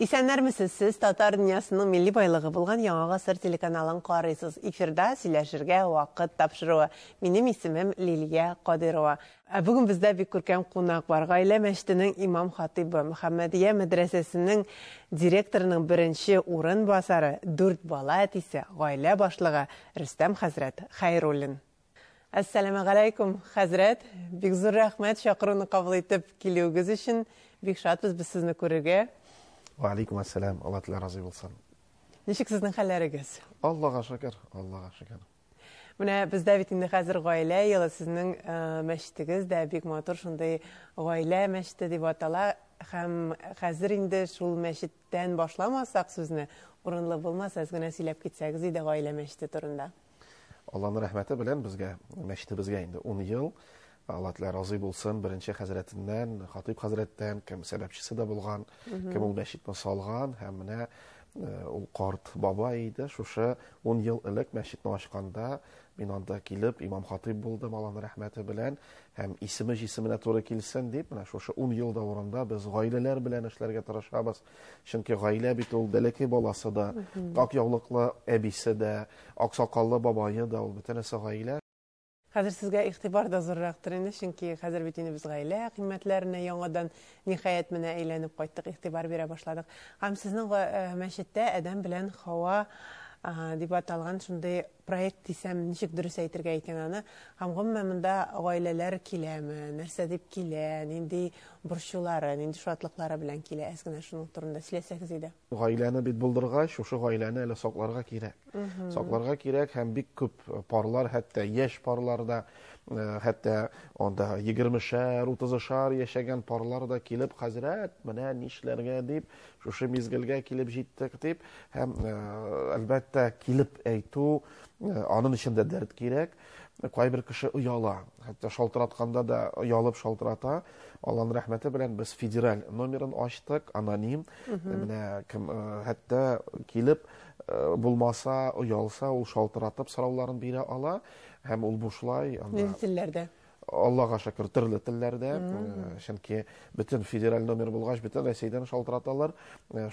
Исәннәрмесез, сез татар дөньясының милли байлыгы булган Яңа гасыр телеканалын карыйсыз. Эфирда сөйләшергә вакыт тапшыруы. Минем исемем Лилия Кадыйрова. Ә бүген бездә бик күркәм кунак бар. Гаилә мәчетенең имам хатыйбы, Мөхәммәдия мәдрәсәсенең директорының беренче урынбасары, дүрт бала әтисе, гаилә башлыгы Рөстәм хәзрәт Хәйруллин. Әссәламегаләйкүм, хәзрәт! Бик зур рәхмәт чакыруны кабул итеп килүегез өчен. Бик шатбыз без сезне күрергә. Вә алейкум әссәлам, Алла Тәгалә разый булсын. Ничек сезнең хәлләрегез? Аллага шөкер, Аллага шөкер. Менә бездә бит инде хәзер гаилә елы, сезнең э, мәчетегез дә бик матур шундый гаилә мәчете дип атала. Һәм хәзер инде шул мәчеттән башламасак сүзне, урынлы булмас, әз генә сөйләп китсәгез иде гаилә мәчете турында. Алланың рәхмәте белән безгә, мәчетебезгә инде 10 ел. Алла Тәгалә разый булсын, беренче хәзрәтеннән, хатыйп хәзрәттән, кем сәбәпчесе дә булган, кем ул мәчетне салган һәм менә э, ул карт бабай иде. Шушы 10 ел элек мәчетне ачканда мин анда килеп имам хатыйп булдым, Алланың рәхмәте белән һәм исеме җисеменә туры килсен дип, менә шушы 10 ел дәверендә без гаиләләр белән эшләргә тырышабыз. Чөнки гаилә бит ул бәләкәй баласы да, ак яулыклы әбисе дә, ак сакаллы бабае да, ул бөтенесе гаилә. Хәзер сезгә игътибар да зуррактыр инде, чөнки хәзер бит инде без гаилә кыйммәтләренә яңадан, ниһаять, менә әйләнеп кайттык, игътибар бирә башладык. Һәм сезнең мәчеттә Адәм белән Хава дип аталган шундый проект дисәм, ничек дөрес әйтергә икән аны? Һәм гомумән монда гаиләләр киләме, нәрсә дип килә, нинди борчулары, нинди шатлыклары белән килә, әз генә шуның турында сөйләсәгез иде. Гаиләне бит булдыргач, шушы гаиләне әле сакларга кирәк. Сакларга кирәк һәм бик күп парлар, хәтта яшь парлар да, э, хәтта анда егермешәр, утызышар яшәгән парлар да килеп, хәзрәт, менә нишләргә дип, шушы мизгелгә килеп җиттек дип, һәм, э, әлбәттә, килеп әйтү, э, аның өчен дә дәрт кирәк. Кайбер кеше ояла, хәтта шалтыратканда да оялып шалтырата. Алланың рәхмәте белән без федераль номерын ачтык, аноним. Менә кем э, хәтта килеп э, булмаса, оялса, ул шалтыратып сорауларын бирә ала һәм ул бушлай. Нинди телләрдә? Аллага шөкер, төрле телләрдә, э, чөнки бөтен федераль номер булгач, бөтен Рәсәйдән шалтыраталар.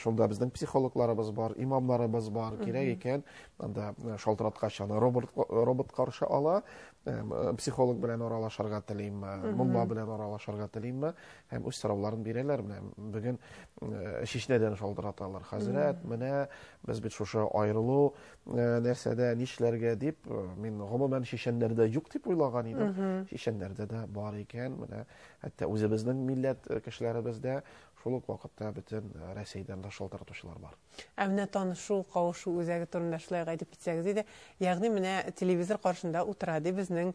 Шунда безнең психологларыбыз бар, имамнарыбыз бар, кирәк икән, анда э, шалтыраткач аны робот, робот каршы ала, э, психолог белән аралашырга телимме, мулла белән аралашырга телимме, һәм үз сорауларын бирәләр. Менә бүген Чечнәдән шалтыраталар. Хәзрәт, менә без бит шушы аерылу нәрсәдә нишләргә дип, мин гомумән чеченнәрдә юк дип уйлаган идем. Чеченнәрдә дә бар икән. Менә хәтта үзебезнең милләт кешеләребездә шул ук вакытта бөтен Рәсәйдән дә шалтыратучылар бар. Ә менә танышу, кавышу үзәге турында шулай ук әйтеп китсәгез иде. Ягъни менә телевизор каршында утыра ди безнең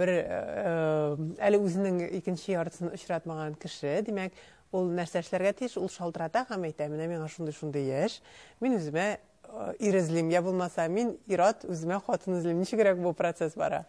бер әле үзенең икенче яртысын очратмаган кеше. Димәк, ул нәрсә эшләргә тиеш? Ул шалтырата һәм әйтә, менә миңа шундый-шундый яшь, мин үземә ир эзлим, я булмаса, мин ир-ат, үземә хатын эзлим. Ничегрәк бу процесс бара?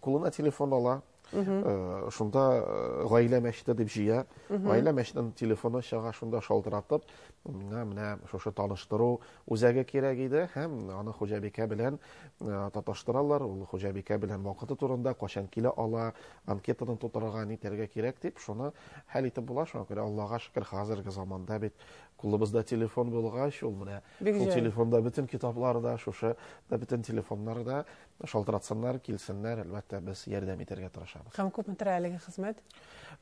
Кулына телефон ала, Э, шунда э, гаилә мәчете дип җыя. Гаилә мәчетенең телефоны чыга, шунда шалтыратып, миңа менә шушы таныштыру үзәге кирәк иде һәм аны хуҗабикә белән э, таташтыралар. Ул хуҗабикә белән вакыты турында, кайчан килә ала, анкетаны тутырырга, нитәргә кирәк дип, шуны хәл итеп була. Шуңа күрә Аллага шөкер, хәзерге заманда бит кулыбызда телефон булгач, ул менә шул телефонда бөтен китаплар да, шушы да бөтен телефоннар да Шалтыратсыннар, килсеннәр, әлбәттә, без ярдәм итәргә тырышабыз. Һәм күпме тора әлеге хезмәт?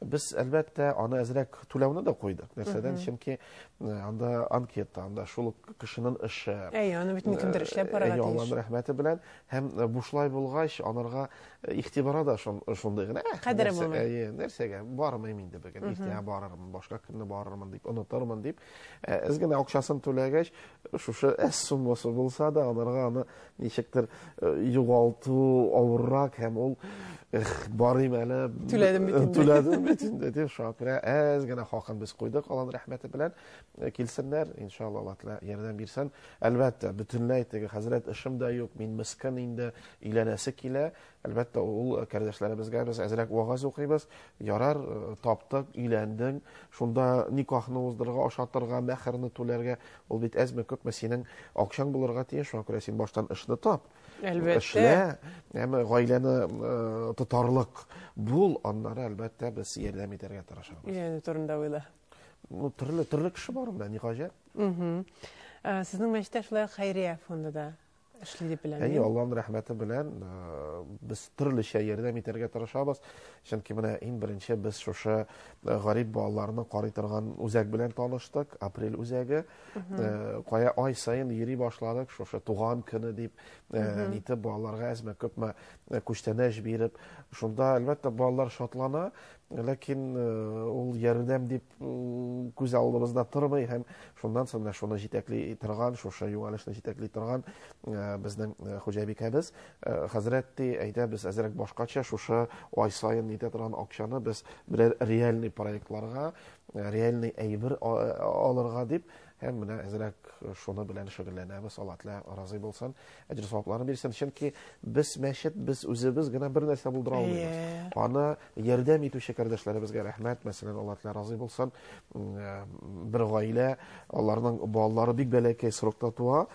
Без, әлбәттә, аны әзрәк түләүне дә куйдык. Нәрсәдән? Чөнки э, анда анкета, анда шул ук кешенең эше. Әйе, аны бит кемдер эшләп барырга тиеш. Алланың рәхмәте белән һәм э, бушлай булгач, анарга э, игътибары да шундый гына. Кадере булмый. Әйе, нәрсәгә бармыйм инде бүген, иртәгә барырмын, башка көнне барырмын дип, онытырмын дип. Әз генә акчасын түләгәч, шушы әз суммасы булса да, анарга аны ничектер э, югалту авыррак һәм ул эх барыйм әле түләдем бит инде түләдем бит инде дип шуңа күрә әз генә хакын без куйдык Алланың рәхмәте белән э, килсеннәр иншалла Алла Тәгалә ярдәм бирсен әлбәттә бөтенләй теге хәзрәт эшем дә юк мин мескен инде өйләнәсе килә Әлбәттә, ул кардәшләребезгә без әзрәк вәгазь укыйбыз. Ярар, э, таптык, өйләндең, шунда никахны уздырырга, ашатырга, мәһерне түләргә, ул бит әзме күпме синең акчаң булырга тиеш, шуңа күрә син баштан эшне тап. Әлбәттә. Эшлә, әмма гаиләне э, тотарлык бул, аннары әлбәттә без ярдәм итәргә тырышабыз. Өйләнү турында уйла. Ну, төрле төрле кеше бар менә, ни гаҗәп. Сезнең мәчеттә шулай ук хәйрия фонды да эшли дип беләм. Әйе, Аллаһның рәхмәте белән без төрлечә ярдәм итәргә тырышабыз. Чөнки менә иң беренче без шушы гарип балаларны карый торган үзәк белән таныштык, Апрель үзәге. Кая ай саен йөри башладык, шушы туган көне дип, нитеп балаларга әзме күпме күчтәнәч биреп, шунда әлбәттә балалар шатлана, ләкин ул ярдәм дип күз алдыбызда тормый һәм шуннан соң менә шуны җитәкли торган, шушы юнәлешне җитәкли торган безнең хуҗабикәбез хәзрәт ди, әйдә без әзрәк башкача шушы ай саен нитә торган акчаны без берәр реальный проектларга, реальный әйбер алырга дип, һәм менә әзрәк шуны белән шөгыльләнәбез. Алла Тәгалә разый булсын, әҗер савапларын бирсен. Чөнки без мәчет, без үзебез генә бер нәрсә булдыра алмыйбыз. Аны ярдәм итүче кардәшләребезгә рәхмәт. Мәсәлән, Алла Тәгалә разый булсын, бер гаилә, аларның балалары бик бәләкәй срокта туа.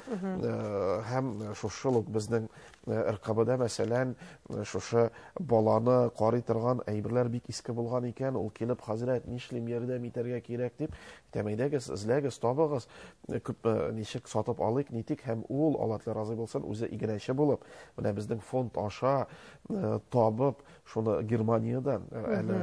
Һәм шушы ук безнең РКБда, мәсәлән, шушы баланы карый торган әйберләр бик иске булган икән, ул килеп, хәзрәт, нишлим, ярдәм итәргә кирәк дип, әйтәм, әйдәгез, эзләгез, табыгыз, күпме ничек сатып алыйк, нитик, һәм ул, Алла Тәгалә разый булсын, үзе иганәче булып, менә безнең фонд аша табып, шуны Германиядән әле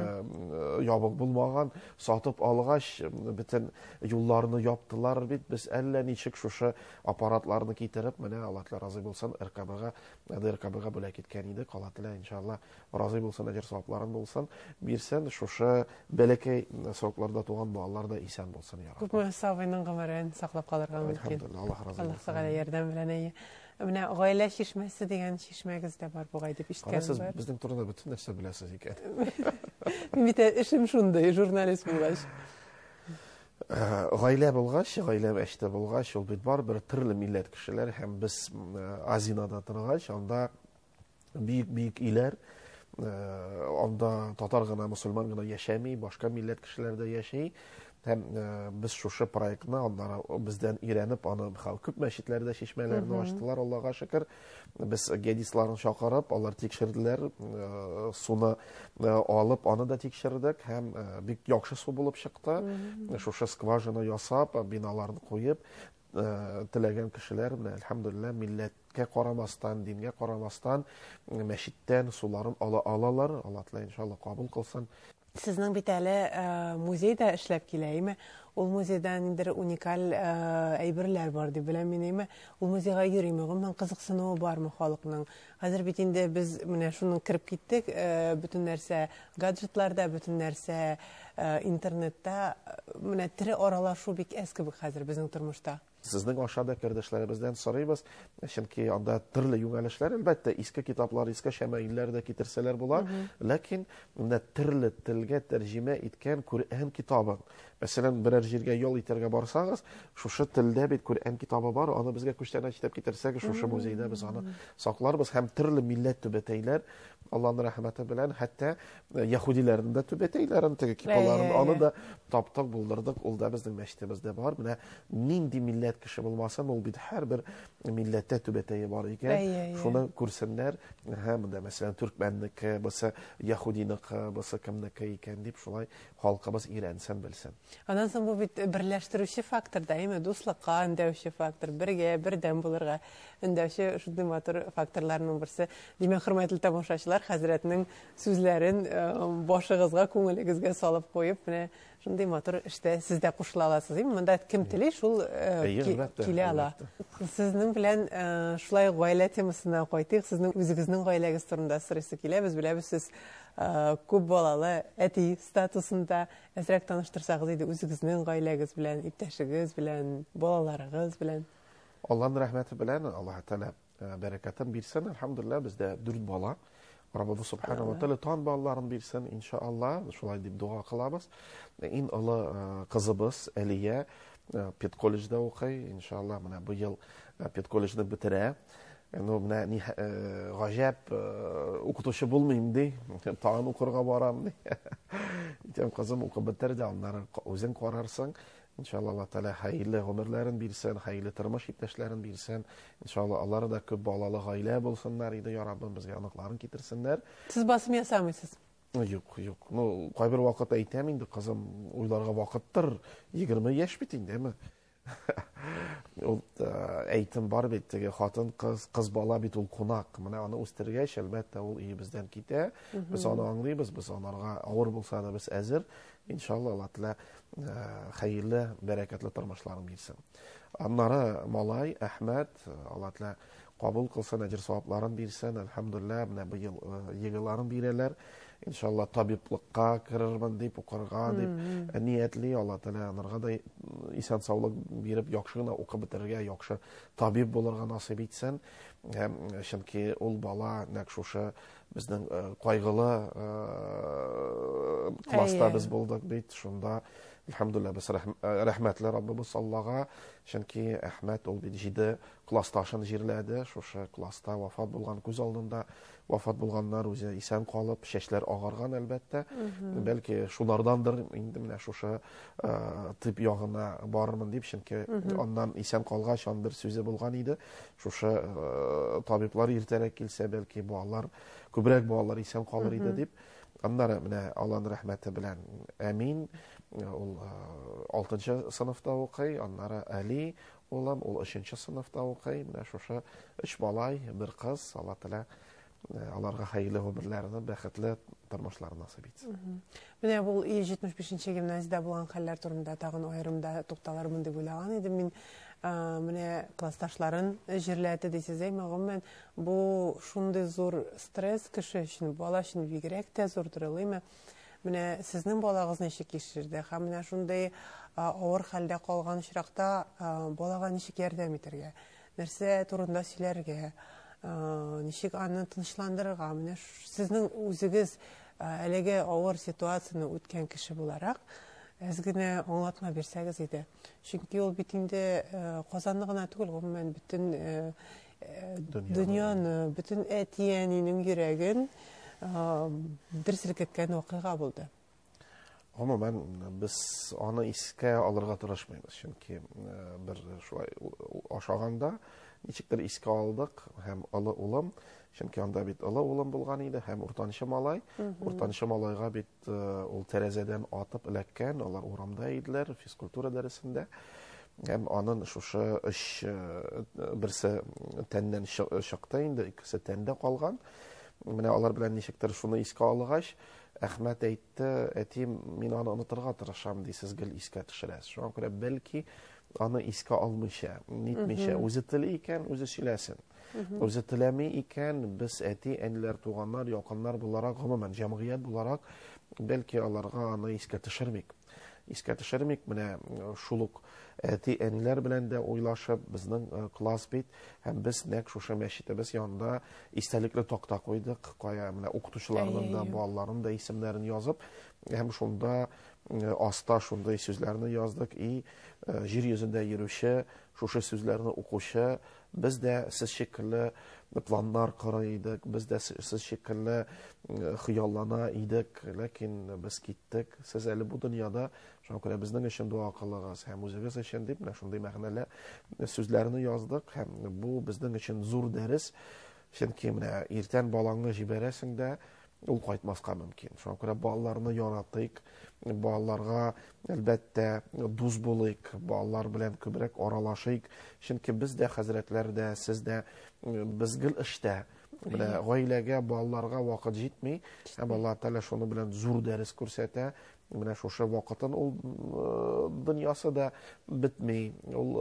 ябык булмаган, сатып алгач, бөтен юлларны яптылар бит, без әллә ничек шушы аппаратларны китереп, менә Алла Тәгалә разый булсын, РКБга, ДРКБга бүләк иткән идек. Алла Тәгалә иншалла разый булсын, әҗер савапларын булсын, бирсен, шушы бәләкәй срокларда туган балалар да исән булсын, я Рабби. Күпме сабыйның гомерен саклап калырга мөмкин. Әлхәмдүлилләһ, Аллаһ разый булсын. Аллаһ Тәгалә ярдәм белән, әйе. Менә гаилә чишмәсе дигән чишмәгез дә бар бугай дип ишеткәнем бар. Сез безнең турында бөтен нәрсә беләсез икән. Мин бит эшем шундый, журналист булгач. Гаилә булгач, гаилә мәчете булгач, ул бит барыбер төрле милләт кешеләр һәм без Азинада торгач, анда бөек-бөек иләр, анда татар гына, мусульман гына яшәми, башка милләт кешеләре дә яши. Һәм без шушы проектны аннары бездән өйрәнеп, аны күп мәчетләрдә чишмәләрне ачтылар, Аллага шөкер. Без геодистларны чакырып, алар тикшерделәр, суны алып, аны да тикшердек һәм бик яхшы су булып чыкты. Шушы скважина ясап, биналарны куеп, теләгән кешеләр менә әлхәмдүлилләһ милләткә карамастан, дингә карамастан мәчеттән суларын ала алалар. Алла Тәгалә иншалла кабул кылсын. Сезнең бит әле музей да эшләп килә, әйме? Ул музейда ниндидер уникаль әйберләр бар дип беләм мин, әйме? Ул музейга йөриме? Гомумән кызыксынуы бармы халыкның? Хәзер бит инде без менә шуның кереп киттек, бөтен нәрсә гаджетларда, бөтен нәрсә интернетта. Менә тере аралашу бик әз кебек хәзер безнең тормышта. Сезнең аша да кардәшләребездән сорыйбыз, чөнки анда төрле юнәлешләр, әлбәттә, иске китаплар, иске шәмаилләр дә китерсәләр була, ләкин менә төрле телгә тәрҗемә иткән Коръән китабын. Мәсәлән, берәр җиргә ял итәргә барсагыз, шушы телдә бит Коръән китабы бар, аны безгә күчтәнәч итеп китерсәгез, шушы музейда без аны сакларбыз һәм төрле милләт түбәтәйләр, Аллаһның рәхмәте белән, хәтта яһүдиләрнең дә түбәтәйләрен, теге кипаларын, аны да таптык, булдырдык, ул да безнең мәчетебездә бар. Менә нинди милләт кеше булмасын, ул бит һәрбер милләттә түбәтәе бар икән. Шуны күрсеннәр. Һәм монда, мәсәлән, төркмәннеке, бусы яһүдинеке, бусы кемнеке икән дип шулай халкыбыз өйрәнсен, белсен. Аннан соң бу бит берләштерүче фактор да, әйме, дуслыкка өндәүче фактор, бергә, бердәм булырга өндәүче шундый матур факторларның берсе. Димәк, хөрмәтле тамашачылар, хәзрәтнең сүзләрен башыгызга, күңелегезгә салып куеп, менә шундый матур эштә сез дә кушыла аласыз. Әйме, монда кем тели, шул килә ала. Сезнең белән шулай гаилә темасына кайтыйк. Сезнең үзегезнең гаиләгез турында сорыйсы килә. Без беләбез, сез күп балалы әти статусында. Әзрәк таныштырсагыз иде үзегезнең гаиләгез белән, иптәшегез белән, балаларыгыз белән. Аллаһның рәхмәте белән, Аллаһ Тәгалә бәрәкәтен бирсен. Әлхәмдүлилләһ, бездә 4 бала. Раббыбыз субхана ва тәгалә тан балаларын бирсен, иншалла, шулай дип дога кылабыз. Иң олы кызыбыз Әлия педколледжда укый, иншалла, менә бу ел педколледжны бетерә. Ну, менә ни гаҗәп, укытучы булмыйм ди, тагын укырга барам ди. Әйтәм, кызым, укып бетер дә, аннары үзең карарсың. Иншалла, Алла Тәгалә хәерле гомерләрен бирсен, хәерле тормыш иптәшләрен бирсен. Иншалла, алар да күп балалы гаилә булсыннар иде, я Раббым, безгә оныкларын китерсеннәр. Сез басым ясамыйсыз? Юк, юк. Ну, кайбер вакыт әйтәм инде, кызым, уйларга вакыттыр. 20 яшь бит инде, әме. Ул әйтем бар бит, теге хатын кыз, кыз бала бит ул кунак. Менә аны үстергәч, әлбәттә, ул өебездән китә. Без аны аңлыйбыз, без анарга авыр булса да без әзер. Иншалла, Алла Тәгалә хәерле, бәрәкәтле тормышларын бирсен. Аннары малай Әхмәт, Алла Тәгалә кабул кылсын, әҗер савапларын бирсен. Әлхәмдүлилләһ, менә быел ЕГЭларын бирәләр. Иншалла, табиблыкка керермен дип, укырга дип ниятли. Алла Тәгалә анарга да исән саулык биреп, яхшы гына укып бетерергә, яхшы табиб булырга насыйп итсен. Һәм чөнки ул бала нәкъ шушы безнең кайгылы класста без булдык бит, шунда әлхәмдүлилләһ без рәхмәтле Раббыбыз Аллага, чөнки Әхмәт ул бит 7 классташын җирләде, шушы класста вафат булган, күз алдында вафат булганнар, үзе исән калып, чәчләр агарган әлбәттә. Бәлки шулардандыр инде менә шушы тип ягына барырмын дип, чөнки аннан исән калгач, аның бер сүзе булган иде. Шушы табиблар иртәрәк килсә, бәлки балалар, күбрәк балалар исән калыр иде дип. Аннары менә Аллаһның рәхмәте белән Әмин, ул 6 сыныфта укый, аннары Али улым, ул 3 сыныфта укый. Менә шушы 3 малай, бер кыз, Алла Тәгалә аларга хәерле гомерләрне, бәхетле тормышларын насыйп итсен. Менә бу 175 гимназиядә булган хәлләр турында тагын аерым да тукталырмын дип уйлаган идем мин. Менә классташларын җирләде дисез, әмма гомумән бу шундый зур стресс кеше өчен, бала өчен бигрәк тә зур торылыймы? Менә сезнең балагыз ничек кичерде һәм менә шундый авыр хәлдә калган очракта балага ничек ярдәм итәргә, нәрсә турында сөйләргә, ничек аны тынычландырырга? Менә сезнең үзегез әлеге авыр ситуацияне үткән кеше буларак, әз генә аңлатма бирсәгез иде. Чөнки ул бит инде Казанны гына түгел, гомумән бөтен дөньяны, бөтен әти-әнинең йөрәген дер селкеткән вакыйга булды. Гомумән, без аны искә алырга тырышмыйбыз, чөнки бер шулай ашаганда ничектер искә алдык, һәм олы улым, чөнки анда бит олы улым булган иде, һәм уртанчы малай. Уртанчы малайга бит ул тәрәзәдән атып эләккән, алар урамда иделәр, физкультура дәресендә. Һәм анын шушы өч берсе тәннән чыкты инде, икесе тәндә калган. Менә алар белән ничектер шуны искә алгач, Әхмәт әйтте, әти, мин аны онытырга тырышам, ди, сез гел искә төшерәсез. Шуңа күрә бәлки аны искә алмыйча, нитмичә, үзе тели икән, үзе сөйләсен. Үзе теләми икән, без әти, әниләр, туганнар, якыннар буларак, гомумән җәмгыять буларак, бәлки аларга аны искә төшермик. Искә төшермик, менә шул ук әти, әниләр белән дә уйлашып, безнең класс бит, һәм без нәкъ шушы мәчетебез янында истәлекле такта куйдык, кая менә укытучыларның да, балаларның да исемнәрен язып, һәм шунда аста шундый сүзләрне яздык, и җир йөзендә йөрүче, шушы сүзләрне укучы, без дә сез шикелле планнар кора идек, без дә сез шикелле хыяллана идек, ләкин без киттек, сез әле бу дөньяда, шуңа күрә безнең өчен дуа кылыгыз һәм үзегез өчен дип менә шундый мәгънәле сүзләрне яздык, һәм бу безнең өчен зур дәрес, чөнки менә иртән балаңны җибәрәсең дә, ул кайтмаска мөмкин. Шуңа күрә балаларны яратыйк, балаларга әлбәттә дус булыйк, балалар белән күбрәк аралашыйк, чөнки без дә хәзрәтләр дә, сез дә, без гел эштә. Менә гаиләгә, балаларга вакыт җитми, һәм Аллаһ Тәгалә шуны белән зур дәрес күрсәтә. Менә шушы вакытын ул дөньясы да бетми, ул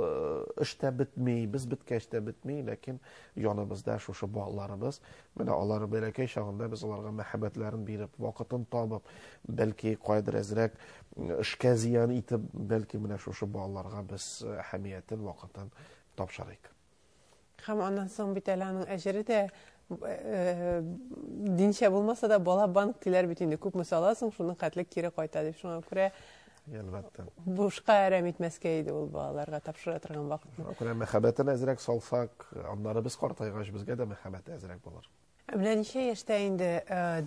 эш тә бетми, без беткәч тә бетми, ләкин яныбызда шушы балаларыбыз, менә алар бәләкәй чагында без аларга мәхәббәтләрен биреп, вакытын табып, бәлки кайдыр әзрәк эшкә зыян итеп, бәлки менә шушы балаларга без әһәмиятен, вакытын тапшырыйк. Һәм аннан соң бит әле аның әҗере дә динчә булмаса да бала банк диләр бит инде, күпме саласың, шуның хәтле кире кайта дип. Шуңа күрә әлбәттә бушка әрәм итмәскә иде ул балаларга тапшыра торган вакытны. Шуңа күрә мәхәббәтен әзрәк салсак, аннары без картайгач безгә дә мәхәббәт әзрәк булыр. Менә ничә яшьтә инде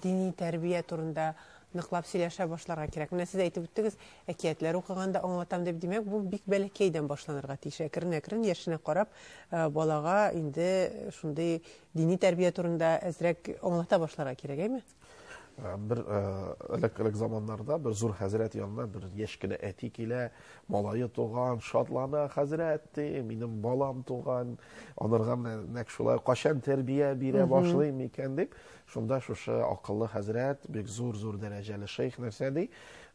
дини тәрбия турында ныклап сөйләшә башларга кирәк? Менә сез әйтеп үттегез, әкиятләр укыганда аңлатам дип, димәк, бу бик бәләкәйдән башланырга тиеш. Әкрен-әкрен яшенә карап, балага инде шундый дини тәрбия турында әзрәк аңлата башларга кирәк, әйме? Бер элек-элек заманнарда бер зур хәзрәт янына бер яшь кенә әти килә, малае туган, шатлана, хәзрәт, ди, минем балам туган, анарга менә нәкъ шулай кайчан тәрбия бирә башлыйм микән дип, шунда шушы акыллы хәзрәт, бик зур-зур дәрәҗәле шейх нәрсә ди,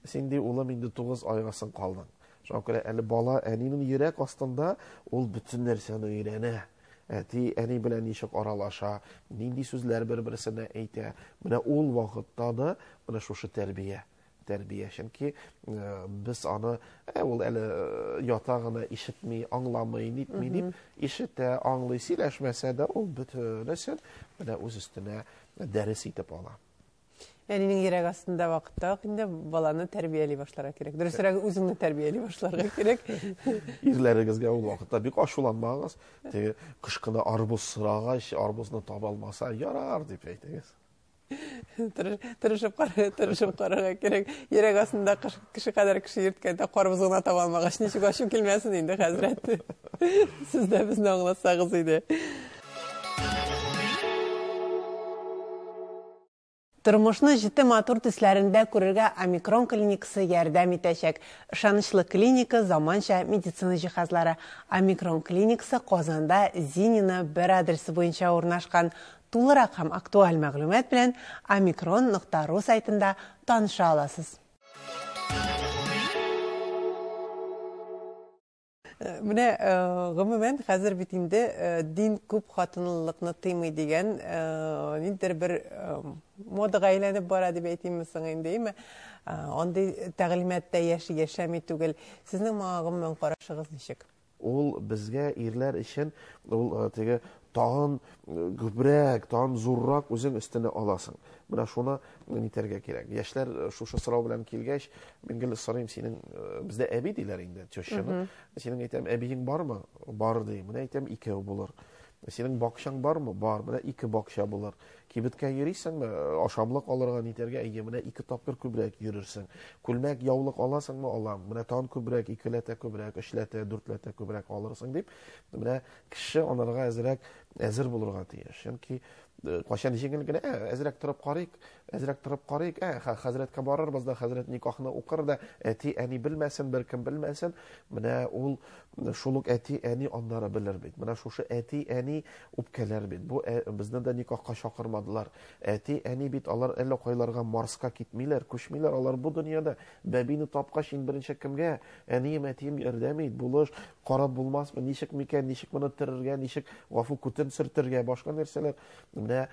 син ди, улым, инде 9 айга соң калдың. Шуңа күрә әле бала әнинең йөрәк астында ул бөтен нәрсәне өйрәнә. Әти, әни белән ничек аралаша, нинди сүзләр бер-берсенә әйтә. Менә ул вакытта да менә шушы тәрбия. Тәрбия, чөнки без аны, ул әле ята гына ишетми, аңламый, нитми дип, ишетә, аңлый, сөйләшмәсә дә, ул бөтенесен менә үз өстенә дәрес итеп ала. Әнинең йөрәк астында вакытта ук инде баланы тәрбияли башларга кирәк. Дөресрәге, үзеңне тәрбияли башларга кирәк. Ирләрегезгә ул вакытта бик ачуланмагыз. Теге кыш көне арбуз сорагач, арбузны таба алмаса, ярар дип әйтегез. Тырышып тырышып карарга кирәк. Йөрәк астында кеше кадәр кеше йөрткәндә карбыз гына таба алмагач, ничек ачу килмәсен инде, хәзрәт. Сез дә безне аңлатсагыз иде. Тормышны җете матур төсләрендә күрергә Омикрон клиникасы ярдәм итәчәк. Ышанычлы клиника, заманча медицина җиһазлары. Омикрон клиникасы Казанда Зинина 1 адресы буенча урнашкан. Тулырак һәм актуаль мәгълүмат белән omikron.ru сайтында таныша аласыз. Менә гомумән хәзер бит инде дин күп хатынлылыкны тыймый дигән ниндидер бер модага әйләнеп бара дип әйтимме соң инде, әйме? Андый тәгълиматта яши яшәми түгел. Сезнең моңа гомумән карашыгыз ничек? Ул безгә ирләр өчен ул теге тагын күбрәк, тагын зуррак үзең өстенә аласың. Менә шуны нитәргә кирәк. Яшьләр шушы сорау белән килгәч, мин гел сорыйм, синең бездә әби диләр инде, тещаны. Синең әйтәм, әбиең бармы? Бар ди. Менә әйтәм, икәү булыр. Синең бакчаң бармы? Бар. Менә ике бакча булыр. Кибеткә йөрисеңме? Ашамлык алырга нитәргә? Әйе, менә ике тапкыр күбрәк йөрерсең. Күлмәк, яулык аласыңмы? Алам. Менә тагын күбрәк, икеләтә күбрәк, өчләтә, дүртләтә күбрәк алырсың дип. Менә кеше анарга әзрәк әзер булырга тиеш. Чөнки кайчан җиңел генә, әзрәк торып карыйк, әзрәк торып карыйк, хәзрәткә барырбыз да, хәзрәт никахны укыр да, әти, әни белмәсен, беркем белмәсен. Менә ул шул ук әти, әни аннары белер бит. Менә шушы әти, әни үпкәләр бит. Бу безне дә никахка чакырмадылар. Әти, әни бит алар әллә кайларга, Марска китмиләр, күчмиләр. Алар бу дөньяда бәбине тапкач, иң беренче кемгә? Әнием, әтием ярдәм ит, булыш, карап булмасмы, ничек микән, ничек моны терергә, ничек гафу күтен сөртергә, башка нәрсәләр. Менә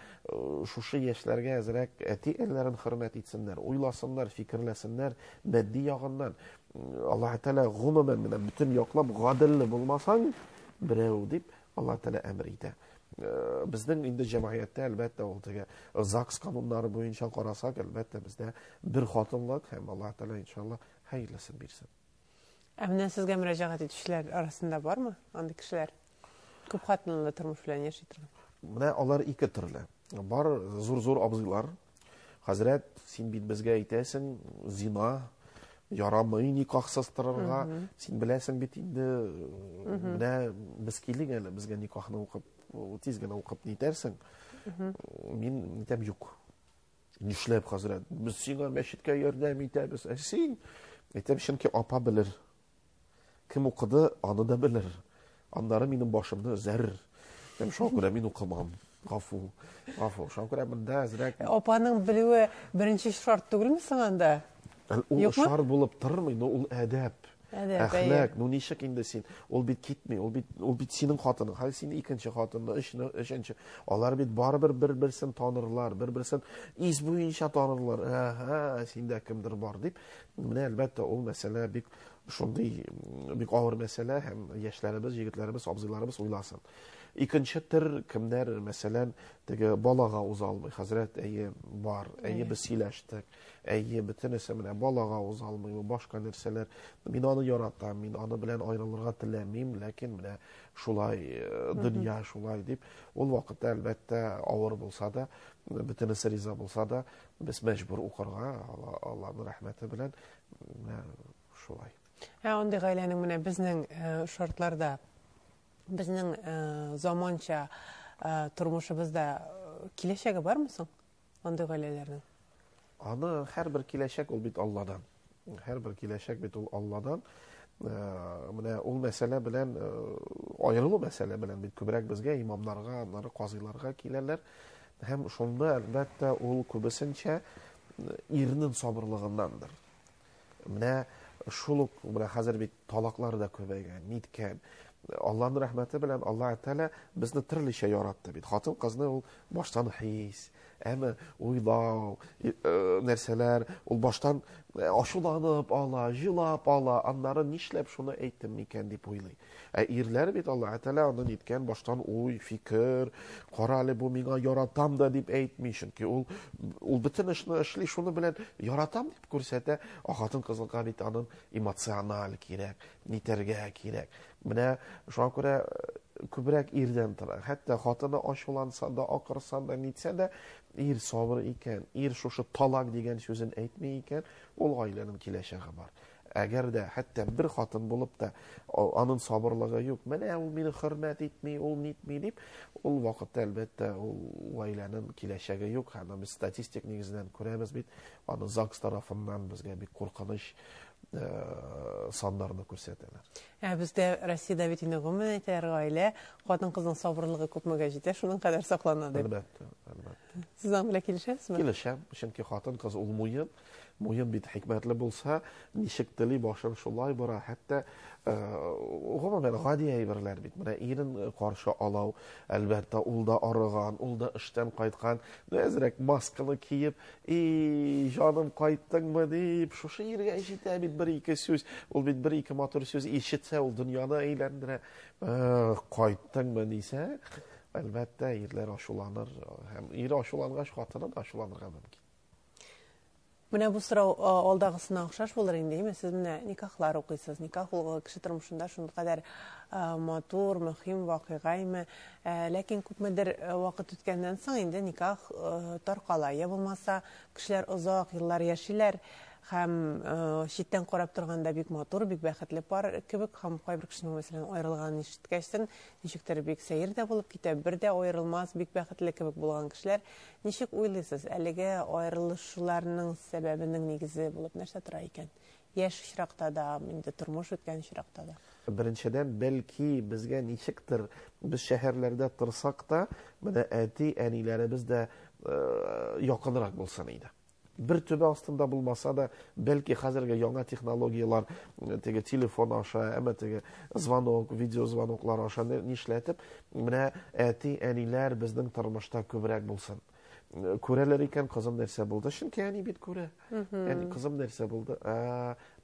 шушы яшьләргә әзрәк әти-әниләрен хөрмәт итсеннәр, уйласыннар, фикерләсеннәр, матди ягыннан. Аллаһ Тәгалә гомумән менә бөтен яклап гаделле булмасаң, берәү дип Аллаһ Тәгалә әмер итә. Безнең инде җәмгыятьтә, әлбәттә, ул теге ЗАГС кануннары буенча карасак, әлбәттә, бездә бер хатынлык һәм Аллаһ Тәгалә иншалла хәерлесен бирсен. Ә менә сезгә мөрәҗәгать итүчеләр арасында бармы андый кешеләр? Күп хатынлы тормыш белән яши торган. Менә алар ике төрле. Бар зур-зур абзыйлар. Хәзрәт, син бит безгә әйтәсең, зина ярамый никахсыз торырга. Син беләсең бит инде, менә без килдек әле, безгә никахны укып, тиз генә укып нитәрсең. Мин әйтәм, юк. Нишләп, хәзрәт? Без сиңа мәчеткә ярдәм итәбез. Ә син? Әйтәм, чөнки апа белер. Кем укыды, аны да белер. Аннары минем башымны өзәр. Әйтәм, шуңа күрә мин укымам. Гафу. Гафу. Шуңа күрә монда әзрәк Апаның белүе беренче шарт түгелме соң анда? Ул Юкмы? шарт булып тормый, но ул әдәп. Әдәп, Әхлак, ну ничек инде син? Ул бит китми, ул бит синең хатының, хәзер син икенче хатынны, өчне, өченче. Алар бит барыбер бер-берсен танырлар, бер-берсен ис буенча танырлар. Әһә, синдә кемдер бар дип. Менә әлбәттә ул мәсьәлә бик шундый, бик авыр мәсьәлә һәм яшьләребез, егетләребез, абзыйларыбыз уйласын. Икенче төр кемнәр, мәсәлән, теге балага уза алмый. Хәзрәт, әйе, бар, әйе, без сөйләштек. Әйе, бөтенесе менә балага уза алмый, башка нәрсәләр. Мин аны яратам, мин аны белән аерылырга теләмим, ләкин менә шулай, дөнья шулай дип, ул вакытта әлбәттә авыр булса да, бөтенесе риза булса да, без мәҗбүр укырга, Аллаһның рәхмәте белән, менә шулай. Ә андый гаиләнең менә безнең шартларда, безнең заманча тормышыбызда киләчәге бармы соң андый гаиләләрнең? Аны һәрбер киләчәк ул бит Алладан. Һәрбер киләчәк бит ул Алладан. Менә ул мәсьәлә белән аерылу мәсьәлә белән бит күбрәк безгә имамнарга, аннары казыйларга киләләр. Һәм шунда әлбәттә ул күбесенчә ирнең сабырлыгыннандыр. Менә шул ук менә хәзер бит талаклар да күбәйгән, ниткән. Аллаһның рәхмәте белән Аллаһ Тәгалә безне төрлечә яратты бит. Хатын-кызны ул баштан хис, әмма уйлау, нәрсәләр, ул баштан ачуланып ала, җылап ала, аннары нишләп шуны әйттем микән дип уйлый. Ә ирләр бит Аллаһ Тәгалә аны ниткән баштан уй, фикер, кара әле бу миңа яратам да дип әйтми, чөнки ул ул бөтен эшне эшли, шуны белән яратам дип күрсәтә. Ә хатын-кызга бит аның эмоциональ кирәк, нитәргә кирәк. Менә шуңа күрә күбрәк ирдән тора. Хәтта хатыны ачуланса да, акырса да, нитсә дә, ир сабыр икән, ир шушы талак дигән сүзен әйтми икән, ул гаиләнең киләчәге бар. Әгәр дә хәтта бер хатын булып та аның сабырлыгы юк, менә ул мине хөрмәт итми, ул нитми дип, ул вакытта әлбәттә ул гаиләнең киләчәге юк. Һәм без статистик нигезеннән күрәбез бит, аны ЗАГС тарафыннан безгә бик куркыныч саннарны күрсәтәләр. Ә бездә Россиядә бит инде гомумән әйтәләр, гаилә хатын-кызның сабырлыгы күпмегә җитә, шуның кадәр саклана дип. Әлбәттә, әлбәттә. Сез аның белән килешәсезме? Килешәм, чөнки хатын-кыз ул муен, муен бит хикмәтле булса, ничек тели башын шулай бора. Хәтта гомумән гади әйберләр бит. Менә ирен каршы алау, әлбәттә, ул да арыган, ул да эштән кайткан, әзрәк масканы киеп, "И, җаным, кайттыңмы?" дип, шушы иргә җитә бит бер-ике сүз. Ул бит бер-ике матур сүз ишетсә, ул дөньяны әйләндерә. Кайттыңмы дисә, әлбәттә, ирләр ачуланыр. Һәм ир ачулангач, хатыны да ачуланырга мөмкин. Менә бу сорау алдагысына охшаш булыр инде, әйме? Сез менә никахлар укыйсыз. Никах ул кеше тормышында шулкадәр матур, мөһим вакыйга, әйме? Ләкин күпмедер вакыт үткәннән соң инде никах таркала. Я булмаса, кешеләр озак еллар яшиләр һәм читтән карап торганда бик матур, бик бәхетле пар кебек, һәм кайбер кешенең, мәсәлән, аерылганын ишеткәчтен, ничектер бик сәер дә булып китә, бер дә аерылмас, бик бәхетле кебек булган кешеләр. Ничек уйлыйсыз, әлеге аерылышуларның сәбәбенең нигезе булып нәрсә тора икән? Яшь очракта да, инде тормыш үткән очракта да. Беренчедән, бәлки безгә ничектер, без шәһәрләрдә торсак та, менә әти-әниләребез дә якынрак булсын иде. Бер төбә астында булмаса да, бәлки хәзерге яңа технологияләр, теге телефон аша, әмма теге звонок, видеозвоноклар аша нишләтеп, менә әти-әниләр безнең тормышта күбрәк булсын. Күрәләр икән, кызым нәрсә булды? Чөнки әни бит күрә. Әни, кызым нәрсә булды?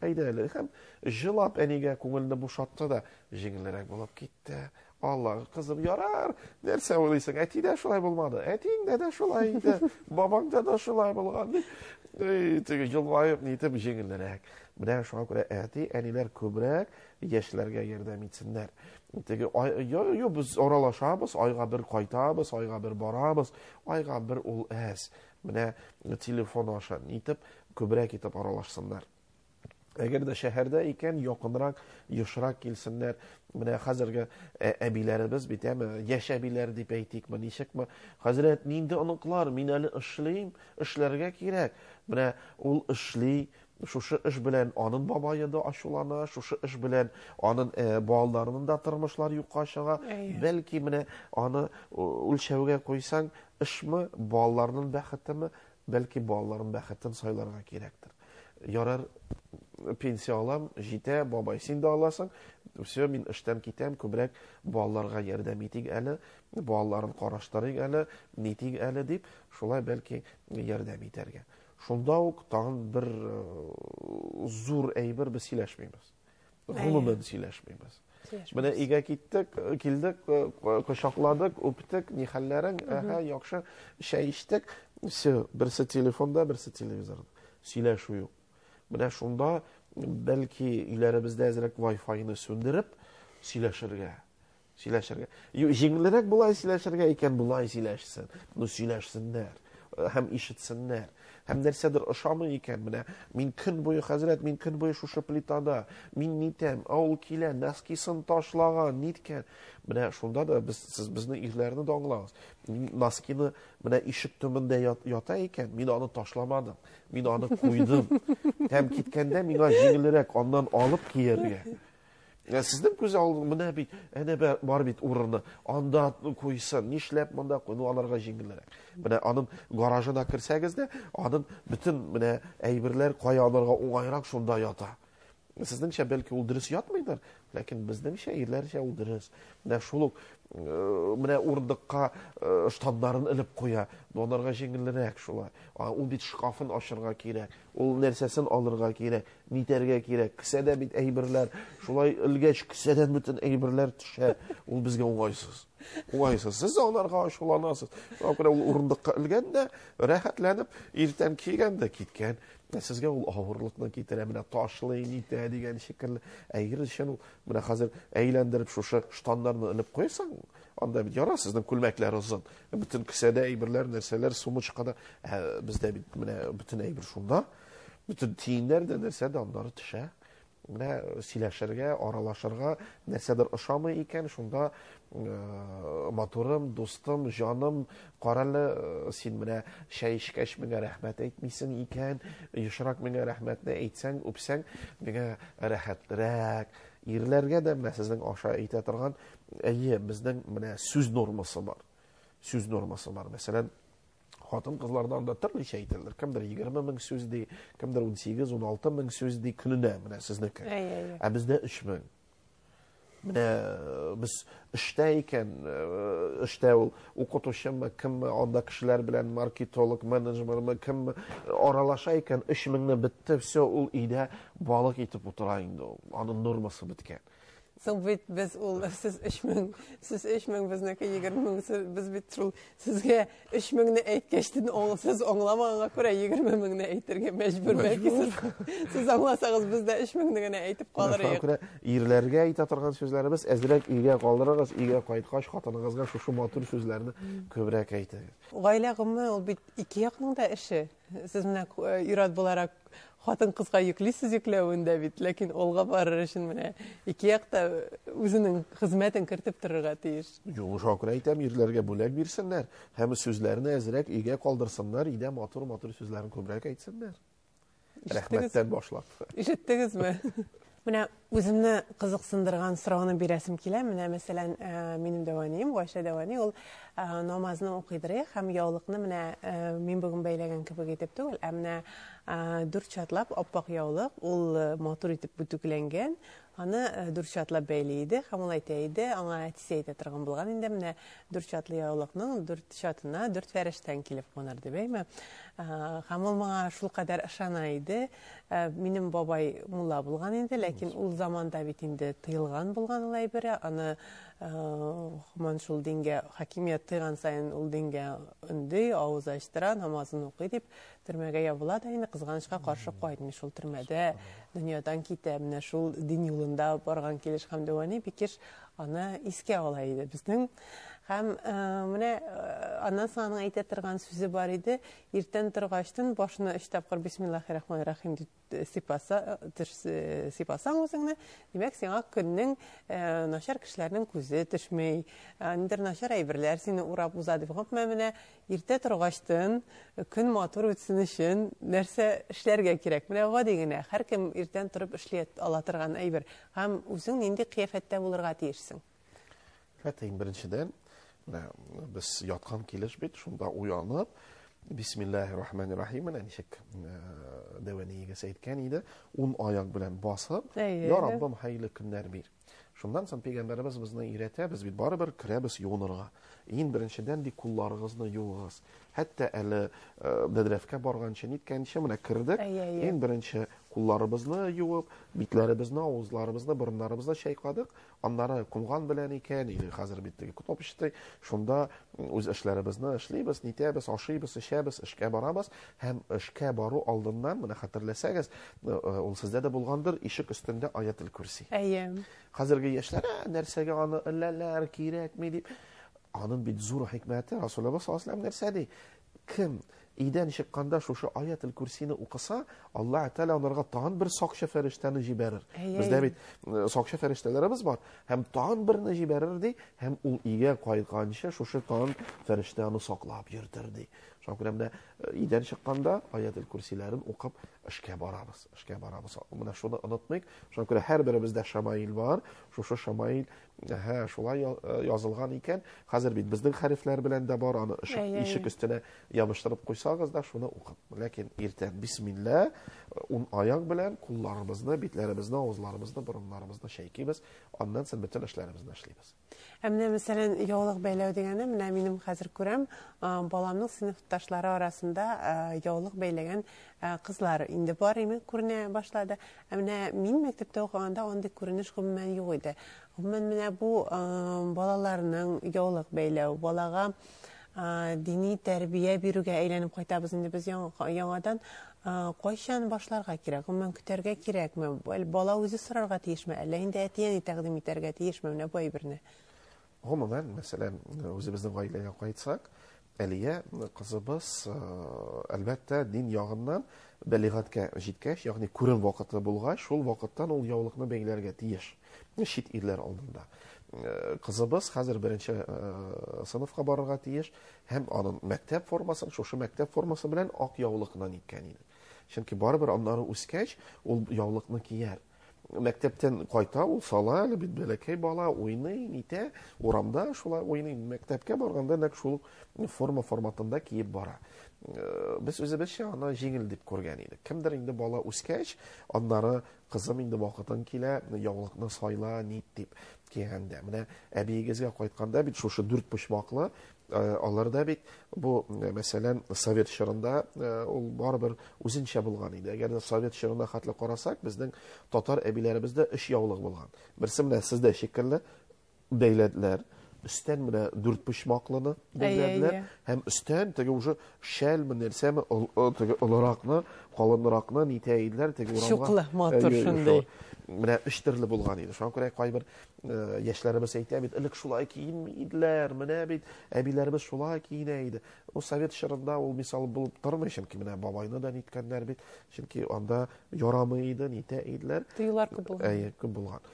Әйдә әле. Һәм җылап әнигә күңелне бушатты да, җиңелрәк булып китте. Алла, кызым, ярар, нәрсә уйлыйсың? Әти дә шулай булмады. Әтиңдә дә шулай иде, бабаңда да шулай булган дип. Теге елмаеп, нитеп җиңелрәк. Менә шуңа күрә әти, әниләр күбрәк яшьләргә ярдәм итсеннәр. Теге, ю, без аралашабыз, айга бер кайтабыз, айга бер барабыз, айга бер ул әз. Менә телефон аша нитеп, күбрәк итеп аралашсыннар. Әгәр дә шәһәрдә икән, якынрак, ешрак килсеннәр. Менә хәзерге әбиләребез бит, әме, яшь әбиләр дип әйтикме, ничекме? Хәзрәт, нинди оныклар, мин әле эшлим, эшләргә кирәк. Менә ул эшли, шушы эш белән аның бабае да ачулана, шушы эш белән аның балаларының да тормышлар юкка чыга. Бәлки менә аны үлчәүгә куйсаң, эшме, балаларның бәхетеме, бәлки балаларның бәхетен сайларга кирәктер. Ярар, пенсия алам, җитә, бабай, син дә аласың. Все, мин эштән китәм, күбрәк балаларга ярдәм итик әле, балаларын караштырыйк әле, нитик әле дип, шулай бәлки ярдәм итәргә. Шунда ук тагын бер зур әйбер, без сөйләшмибез. Гомумән сөйләшмибез. Менә өйгә киттек, килдек, кочакладык, үптек, ни хәлләрең, әһә, яхшы, чәй эчтек. Все, берсе телефонда, берсе телевизорда. Сөйләшү юк. Менә шунда бәлки өйләребездә әзрәк Wi-Fi-ны сүндереп сөйләшергә. Сөйләшергә. Җиңелрәк болай сөйләшергә икән, болай сөйләшсен. Ну, сөйләшсеннәр һәм ишетсеннәр. Һәм нәрсәдер ошамый икән, менә мин көн буе, хәзрәт, мин көн буе шушы плитада, мин нитәм, ә ул килә, носкисын ташлаган, ниткән. Менә шунда да без, сез безне ирләрне дә аңлагыз. Носкины менә ишек төбендә ята икән, мин аны ташламадым, мин аны куйдым. Һәм киткәндә миңа җиңелрәк аннан алып кияргә. Сезнең күз алдында менә бит, әнә бар бит урыны, анда куйсын, нишләп монда куй, ну аларга җиңелрәк. Менә аның гаражына керсәгез дә, аның бөтен менә әйберләр кая алырга уңайрак шунда ята. Сезнеңчә бәлки ул дөрес ятмыйдыр, ләкин безнеңчә, ирләрчә ул дөрес. Менә шул ук менә урындыкка штаннарын элеп куя, аларга җиңелрәк шулай. Ул бит шкафын ачырга кирәк, ул нәрсәсен алырга кирәк, нитәргә кирәк, кесәдә бит әйберләр, шулай элгәч кесәдән бөтен әйберләр төшә, ул безгә уңайсыз. Уңайсыз. Сез аларга ачуланасыз. Шуңа күрә ул урындыкка элгән дә, рәхәтләнеп, иртән кигән дә киткән. Сезгә ул авырлыкны китерә, менә ташлый, нитә дигән шикелле. Ә ир өчен ул менә хәзер әйләндереп шушы штаннарны элеп куйсаң, анда бит яра, сезнең күлмәкләр озын. Бөтен кесәдә әйберләр, нәрсәләр, сумочкада. Ә бездә бит менә бөтен әйбер шунда. Бөтен тиеннәр дә, нәрсә дә аннары төшә. Менә сөйләшергә, аралашырга нәрсәдер ошамый икән, шунда матурым, дустым, җаным, карале, син менә чәй эчкәч миңа рәхмәт әйтмисең икән, ешрак миңа рәхмәтне әйтсәң, үпсәң, миңа рәхәтрәк. Ирләргә дә менә сезнең аша әйтә торган, әйе, безнең менә сүз нормасы бар. Сүз нормасы бар. Мәсәлән, хатын-кызлардан да төрлечә әйтәләр. Кемдер 20 мең сүз ди, кемдер 18-16 мең сүз ди көненә, менә сезнеке. Ә бездә 3 мең. Менә без эштә икән, эштә ул укытучымы, кемме, анда кешеләр белән маркетолог, менеджермы, кемме аралаша икән, 3 меңне бетте, все, ул өйдә балык итеп утыра инде ул. Аның нормасы беткән. Соң бит без ул, сез 3000, сез 3000, безнеке 20 мең, без бит шул сезгә 3000-не әйткәчтен сез аңламаганга күрә 20 меңне әйтергә мәҗбүр. Бәлки сез аңласагыз, без дә 3000-не генә әйтеп калыр идек. Күрә ирләргә әйтә торган сүзләребез, әзрәк өйгә калдырыгыз, өйгә кайткач хатыныгызга шушы матур сүзләрне күбрәк әйтегез. Гаилә гомумән ул бит ике якның да эше. Сез менә ир-ат буларак хатын-кызга йөклисез йөкләвен дә бит, ләкин алга барыр өчен менә ике як та үзенең хезмәтен кертеп торырга тиеш. Юк, шуңа күрә әйтәм, ирләргә бүләк бирсеннәр һәм сүзләрне әзрәк өйгә калдырсыннар, өйдә матур-матур сүзләрен күбрәк әйтсеннәр. Рәхмәттән башлап. Ишеттегезме? Менә үземне кызыксындырган сорауны бирәсем килә. Менә мәсәлән, минем дәванием, Гайшә дәвани, ул намазны укыйдыр һәм яулыкны менә мин бүген бәйләгән кебек итеп түгел, ә менә дүрт чатлап аппак яулык, ул матур итеп бөтүкләнгән, аны дүрт чатлап бәйли иде һәм ул әйтә иде, аңа әтисе әйтә торган булган инде, менә дүрт чатлы яулыкның дүрт чатына дүрт фәрештән килеп кунар дип, әйме? Һәм ул моңа шулкадәр ышана иде. Минем бабай мулла булган инде, ләкин ул заманда бит инде тыелган булган ул әйбере, аны һаман шул дингә хакимият тыйган саен ул дингә өнди, авыз ачтыра, намазын укый дип төрмәгә ябыла да инде, кызганычка каршы кайтмый, шул төрмәдә дөньядан китә. Менә шул дин юлында барган килеш һәм дәвани бик еш аны искә ала иде безнең. Һәм менә аннан соң аның әйтә торган сүзе бар иде: иртән торгачтын башына 3 тапкыр бисмиллахир-рахманир-рахим дип сипасаң үзеңне, димәк, сиңа көннең начар кешеләрнең күзе төшми, ниндидер начар әйберләр сине урап уза дип. Гомумән, менә иртә торгачтын көн матур үтсен өчен нәрсә эшләргә кирәк? Менә гади генә, һәркем иртән торып эшли ала торган әйбер. Һәм үзең нинди кыяфәттә булырга тиешсең? Әлбәттә, иң беренчедән, менә без яткан килеш бит, шунда уянып, Бисмиллахир-рахманир-рахим, менә ничек дәвәниегез әйткән иде, ун аяк белән басып, Я Раббым, хәерле көннәр бир. Шуннан соң пәйгамбәребез безне өйрәтә, без бит барыбер керәбез юынырга. Иң беренчедән ди, кулларыгызны юыгыз. Хәтта әле бәдрәфкә барганчы, ниткәнче менә кердек, иң беренче кулларыбызны юып, битләребезне, авызларыбызны, борыннарыбызны чайкадык. Аннары комган белән икән, или хәзер бит теге кнопочный, шунда үз эшләребезне эшлибез, нитәбез, ашыйбыз, эчәбез, эшкә барабыз. Һәм эшкә бару алдыннан, менә хәтерләсәгез, ул сездә дә булгандыр, ишек өстендә аятел курси. Әйе. Хәзерге яшьләр, нәрсәгә аны эләләр, кирәкми дип. Аның бит зур хикмәте, Расулуллаһ саллаллаһу алейһи ва сәлләм нәрсә ди? Кем Өйдән чыкканда шушы Аятел Курсины укыса, Аллаһ Тәгалә аларга тагын бер сакчы фәрештәне җибәрер. Бездә бит сакчы фәрештәләребез бар. Һәм тагын берне җибәрер ди, һәм ул өйгә кайтканчы шушы тагын фәрештә аны саклап йөртер ди. Шуңа күрә менә өйдән чыкканда Аятел Курсиләрен укып эшкә барабыз. Эшкә барабыз. Менә шуны онытмыйк. Шуңа күрә һәрберебездә шамаил бар. Шушы шамаил Әһә, шулай язылган икән. Хәзер бит безнең хәрефләр белән дә бар, аны ишек өстенә ябыштырып куйсагыз да, шуны укып. Ләкин иртән бисмилла, ун аяк белән кулларыбызны, битләребезне, авызларыбызны, борыннарыбызны чәйкибез, аннан соң бөтен эшләребезне эшлибез. Ә менә, мәсәлән, яулык бәйләү дигәне, менә минем хәзер күрәм, баламның сыйныфташлары арасында яулык бәйләгән кызлар инде бар име күренә башлады. Ә менә мин мәктәптә укыганда андый күренеш гомумән юк иде. Гомумән менә бу балаларның яулык бәйләү, балага дини тәрбия бирүгә әйләнеп кайтабыз инде без яңадан. Кайчан башларга кирәк? Гомумән көтәргә кирәкме? Бала үзе сорарга тиешме? Әллә инде әти-әни тәкъдим итәргә тиешме менә бу әйберне? Гомумән, мәсәлән, үзебезнең гаиләгә кайтсак, Әлия кызыбыз, әлбәттә, дин ягыннан бәлигатькә җиткәч, ягъни күрем вакыты булгач, шул вакыттан ул яулыкны бәйләргә тиеш. Чит ирләр алдында. Кызыбыз хәзер беренче сыйныфка барырга тиеш һәм аның мәктәп формасын, шушы мәктәп формасы белән ак яулыкны ниткән иде. Чөнки барыбер аннары үскәч, ул яулыкны кияр. Мәктәптән кайта, ул сала әле бит бәләкәй бала, уйный, нитә, урамда шулай уйный, мәктәпкә барганда нәкъ шул форма форматында киеп бара. Без үзебезчә аны җиңел дип күргән идек. Кемдер инде бала үскәч, аннары кызым инде вакытын килә, яулыкны сайла, нит дип кигәндә. Менә әбиегезгә кайтканда бит шушы дүрт почмаклы, аларда бит бу, мәсәлән, совет чорында ул барыбер үзенчә булган иде. Әгәр дә совет чорына хәтле карасак, безнең татар әбиләребездә өч яулык булган. Берсе менә сездә шикелле бәйләделәр. Өстән менә дүрт почмаклыны бәйләделәр һәм өстән теге уже шәлме нәрсәме теге олыракны, калынракны нитә иделәр, теге урамга. Чуклы, матур шундый. Менә өч төрле булган иде. Шуңа күрә кайбер яшьләребез әйтә бит, элек шулай киенми иделәр, менә бит әбиләребез шулай киенә иде. Ул совет чорында ул мисал булып тормый, чөнки менә бабайны да ниткәннәр бит, чөнки анда ярамый иде, нитә иделәр. Тыюлар күп булган. Әйе, күп булган.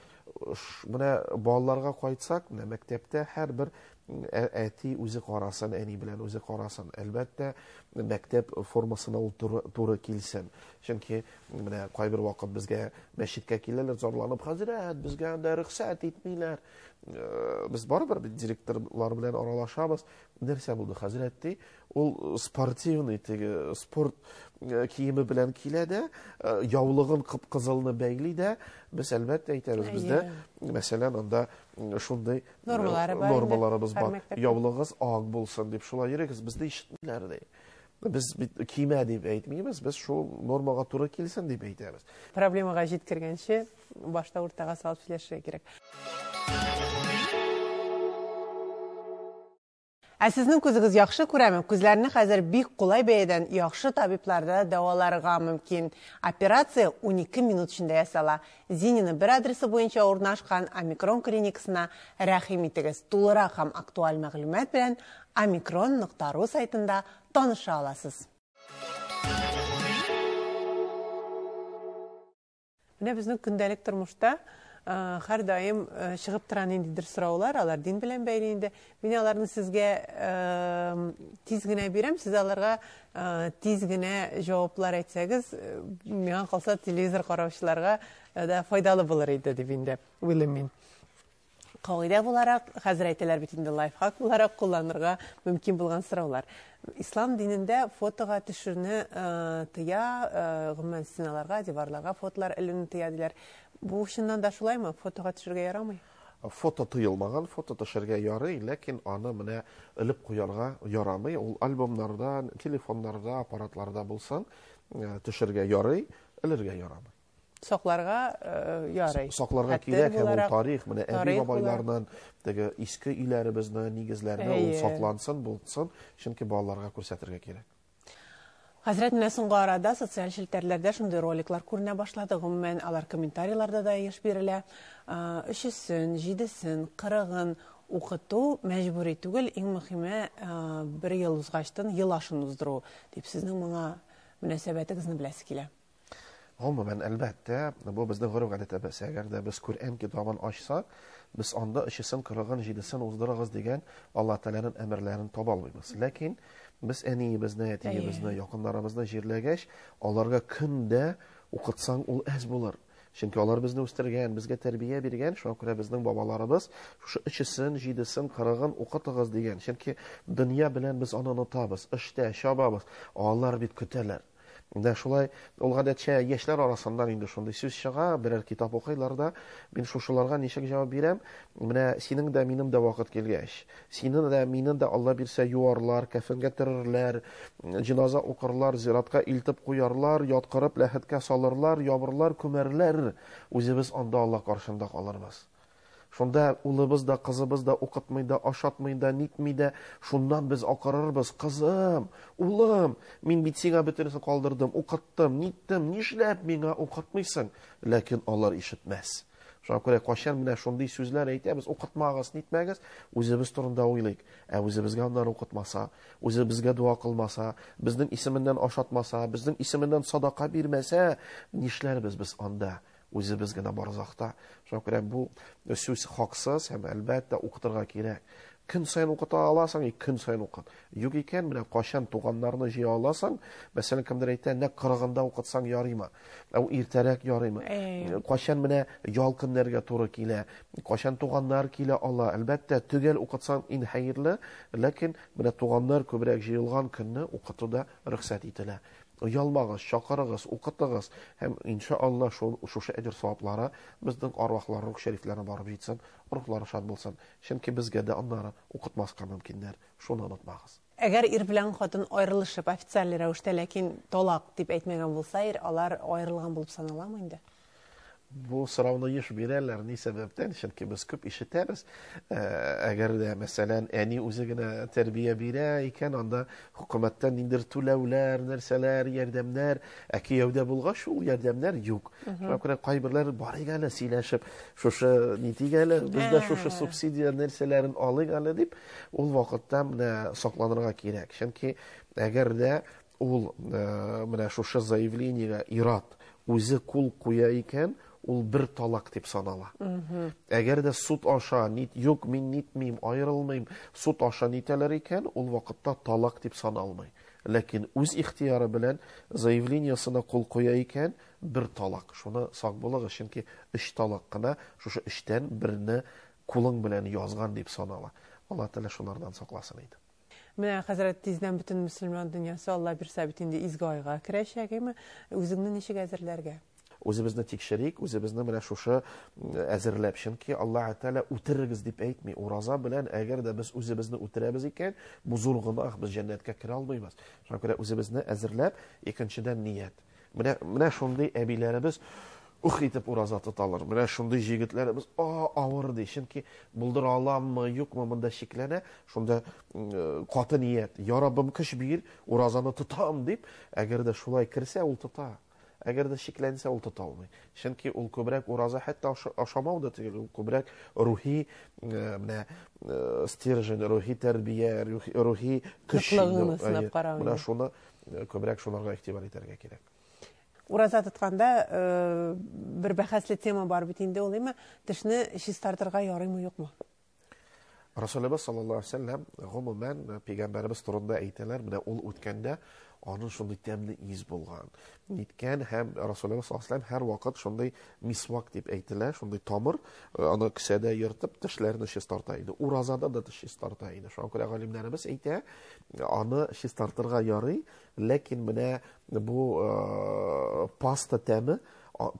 Менә балаларга кайтсак, менә мәктәптә һәрбер әти үзе карасын, әни белән үзе карасын. Әлбәттә, мәктәп формасына ул туры килсен. Чөнки менә кайбер вакыт безгә мәчеткә киләләр, зарланып, хәзрәт, безгә анда рөхсәт итмиләр. Без барыбер бит директорлар белән аралашабыз. Нәрсә булды, хәзрәт ди? Ул спортивный теге спорт киеме белән килә дә, яулыгын кып-кызылны бәйли дә, без әлбәттә әйтәбез, бездә, мәсәлән, анда шундый нормаларыбыз бар. Яулыгыз ак булсын дип шулай йөрегез, безне ишетмиләр ди. Без бит кимә дип әйтмибез, без шул нормага туры килсен дип әйтәбез. Проблемага җиткергәнче башта уртага салып сөйләшергә кирәк. Ә сезнең күзегез яхшы күрәме? Күзләрне хәзер бик кулай бәядән яхшы табибларда дәваларга мөмкин. Операция 12 минут эчендә ясала. Зинина бер адресы буенча урнашкан Омикрон клиникасына рәхим итегез. Тулырак һәм актуаль мәгълүмат белән omikron.ru сайтында таныша аласыз. Менә безнең көндәлек тормышта һәр даим чыгып тора ниндидер сораулар, алар дин белән бәйле инде. Мин аларны сезгә тиз генә бирәм, сез аларга тиз генә җаваплар әйтсәгез, миңа калса телевизор караучыларга да файдалы булыр иде дип инде уйлыйм мин. Кагыйдә буларак, хәзер әйтәләр бит инде лайфхак буларак кулланырга мөмкин булган сораулар. Ислам динендә фотога төшерүне тыя, гомумән стеналарга, диварларга фотолар элүне тыя диләр. Бу чыннан да шулаймы? Фотога төшергә ярамый? Фото тыелмаган, фото төшергә ярый, ләкин аны менә элеп куярга ярамый. Ул альбомнарда, телефоннарда, аппаратларда булсын, төшергә ярый, элергә ярамый. Сакларга ярый. Сакларга кирәк, һәм ул тарих, менә әби-бабайларның теге иске өйләребезне, нигезләрне ул саклансын, булсын, чөнки балаларга күрсәтергә кирәк. Хәзрәт, менә соңгы арада социаль челтәрләрдә шундый роликлар күренә башлады. Гомумән, алар комментарийларда да еш бирелә. Өчесен, җидесен, кырыгын Укыту мәҗбүри түгел, иң мөһиме бер ел узгачтын ел ашын уздыру дип, сезнең моңа мөнәсәбәтегезне беләсе килә. Гомумән, әлбәттә, бу безнең гореф-гадәтебез. Әгәр дә без Коръән китабын ачсак, без анда өчесен, кырыгын, җидесен уздырыгыз дигән Алла Тәгаләнең әмерләрен таба алмыйбыз. Ләкин без әниебезне, әтиебезне, якыннарыбызны җирләгәч, аларга көндә укытсаң, ул әз булыр. Чөнки алар безне үстергән, безгә тәрбия биргән, шуңа күрә безнең бабаларыбыз шушы өчесен, җидесен, кырыгын укытыгыз дигән. Чөнки дөнья белән без аны онытабыз, эштә чабабыз, алар бит көтәләр. Менә шулай ул гадәтчә яшьләр арасыннан инде шундый сүз чыга, берәр китап укыйлар да, мин шушыларга ничек җавап бирәм? Менә синең дә, минем дә вакыт килгәч, сине дә, мине дә Алла бирсә юарлар, кәфенгә төрерләр, җеназа укырлар, зиратка илтеп куярлар, яткырып ләхеткә салырлар, ябырлар, күмәрләр. Үзебез анда Алла каршында калырбыз. Шунда улыбыз да, кызыбыз да укытмый да, ашатмый да, нитми дә, шуннан без акырырбыз. Кызым, улым, мин бит сиңа бөтенесен калдырдым, укыттым, ниттем, нишләп миңа укытмыйсың? Ләкин алар ишетмәс. Шуңа күрә кайчан менә шундый сүзләр әйтәбез, укытмагыз, нитмәгез, үзебез турында уйлыйк. Ә үзебезгә аннары укытмаса, үзебезгә дуа кылмаса, безнең исеменнән ашатмаса, безнең исеменнән садака бирмәсә, нишләрбез без анда? Үзебез генә барзахта. Шуңа күрә бу сүз хаксыз һәм әлбәттә укытырга кирәк. Көн саен укыта аласың, көн саен укыт. Юк икән, менә кайчан туганнарны җыя аласың, мәсәлән, кемдер әйтә, нәкъ кырыгында укытсаң ярыймы? Ә ул иртәрәк ярыймы? Кайчан менә ял көннәргә туры килә, кайчан туганнар килә ала. Әлбәттә, төгәл укытсаң иң хәерле, ләкин менә туганнар күбрәк җыелган көнне укыту да рөхсәт ителә. Оялмагыз, чакырыгыз, укытыгыз һәм иншалла шушы әҗер саваплары безнең арвахлар, рух шәрифләренә барып җитсен, рухлары шат булсын. Чөнки безгә дә аннары укытмаска мөмкиннәр. Шуны онытмагыз. Әгәр ир белән хатын аерылышып официаль рәвештә, ләкин талак дип әйтмәгән булса, ир алар аерылган булып саналамы инде? Бу сорауны еш бирәләр, ни сәбәптән? Чөнки без күп ишетәбез. Әгәр дә, мәсәлән, әни үзе генә тәрбия бирә икән, анда хөкүмәттән ниндидер түләүләр, нәрсәләр, ярдәмнәр, ә кияүдә булгач, ул ярдәмнәр юк. Шуңа күрә кайберләр барыйк әле сөйләшеп, шушы нитик әле, без дә шушы субсидия нәрсәләрен алыйк әле дип, ул вакытта менә сакланырга кирәк. Чөнки әгәр дә ул менә шушы заявлениегә ир-ат үзе кул куя икән, ул бер талак дип санала. Әгәр дә суд аша нит юк, мин нитмим, аерылмыйм, суд аша нитәләр икән, ул вакытта талак дип саналмый. Ләкин үз ихтияры белән заявлениесына кул куя икән, бер талак. Шуны сак булыгыз, чөнки өч талак кына шушы өчтән берне кулың белән язган дип санала. Алла Тәгалә шулардан сакласын иде. Менә хәзрәт, тиздән бөтен мөселман дөньясы Алла бирсә бит инде изге айга керәчәк, әйме? Үзеңне ничек әзерләргә? Үзебезне тикшерик, үзебезне менә шушы әзерләп, чөнки Аллаһ Тәгалә үтерегез дип әйтми. Ураза белән әгәр дә без үзебезне үтерәбез икән, бу зур гөнаһ, без җәннәткә керә алмыйбыз. Шуңа күрә үзебезне әзерләп, икенчедән ният. Менә шундый әбиләребез ух итеп ураза тоталар. Менә шундый җегетләребез, авыр ди, чөнки булдыра аламмы, юкмы, монда шикләнә. Шунда каты ният, я Раббым, көч бир, уразаны тотам дип, әгәр дә шулай керсә, ул тота. Әгәр дә шикләнсә, ул тота алмый. Чөнки ул күбрәк ураза, хәтта ашамау да түгел, ул күбрәк рухи, менә стержень, рухи тәрбия, рухи көч. Ныклыгын сынап карау. Менә шуны күбрәк шуларга игътибар итәргә кирәк. Ураза тотканда бер бәхәсле тема бар бит инде ул, әйме? Тешне чистартырга ярыймы, юкмы? Расулыбыз саллаллаһу алейһи ва сәлләм, гомумән, пәйгамбәребез турында әйтәләр, менә ул үткәндә аның шундый тәмле из булган. Ниткән һәм Расулыбыз саллаллаһу алейһи ва сәлләм һәр вакыт шундый мисвак дип әйтелә, шундый тамыр, аны кесәдә йөртеп тешләрне чистарта иде. Уразада да теш чистарта иде. Шуңа күрә галимнәребез әйтә, аны чистартырга ярый, ләкин менә бу паста тәме,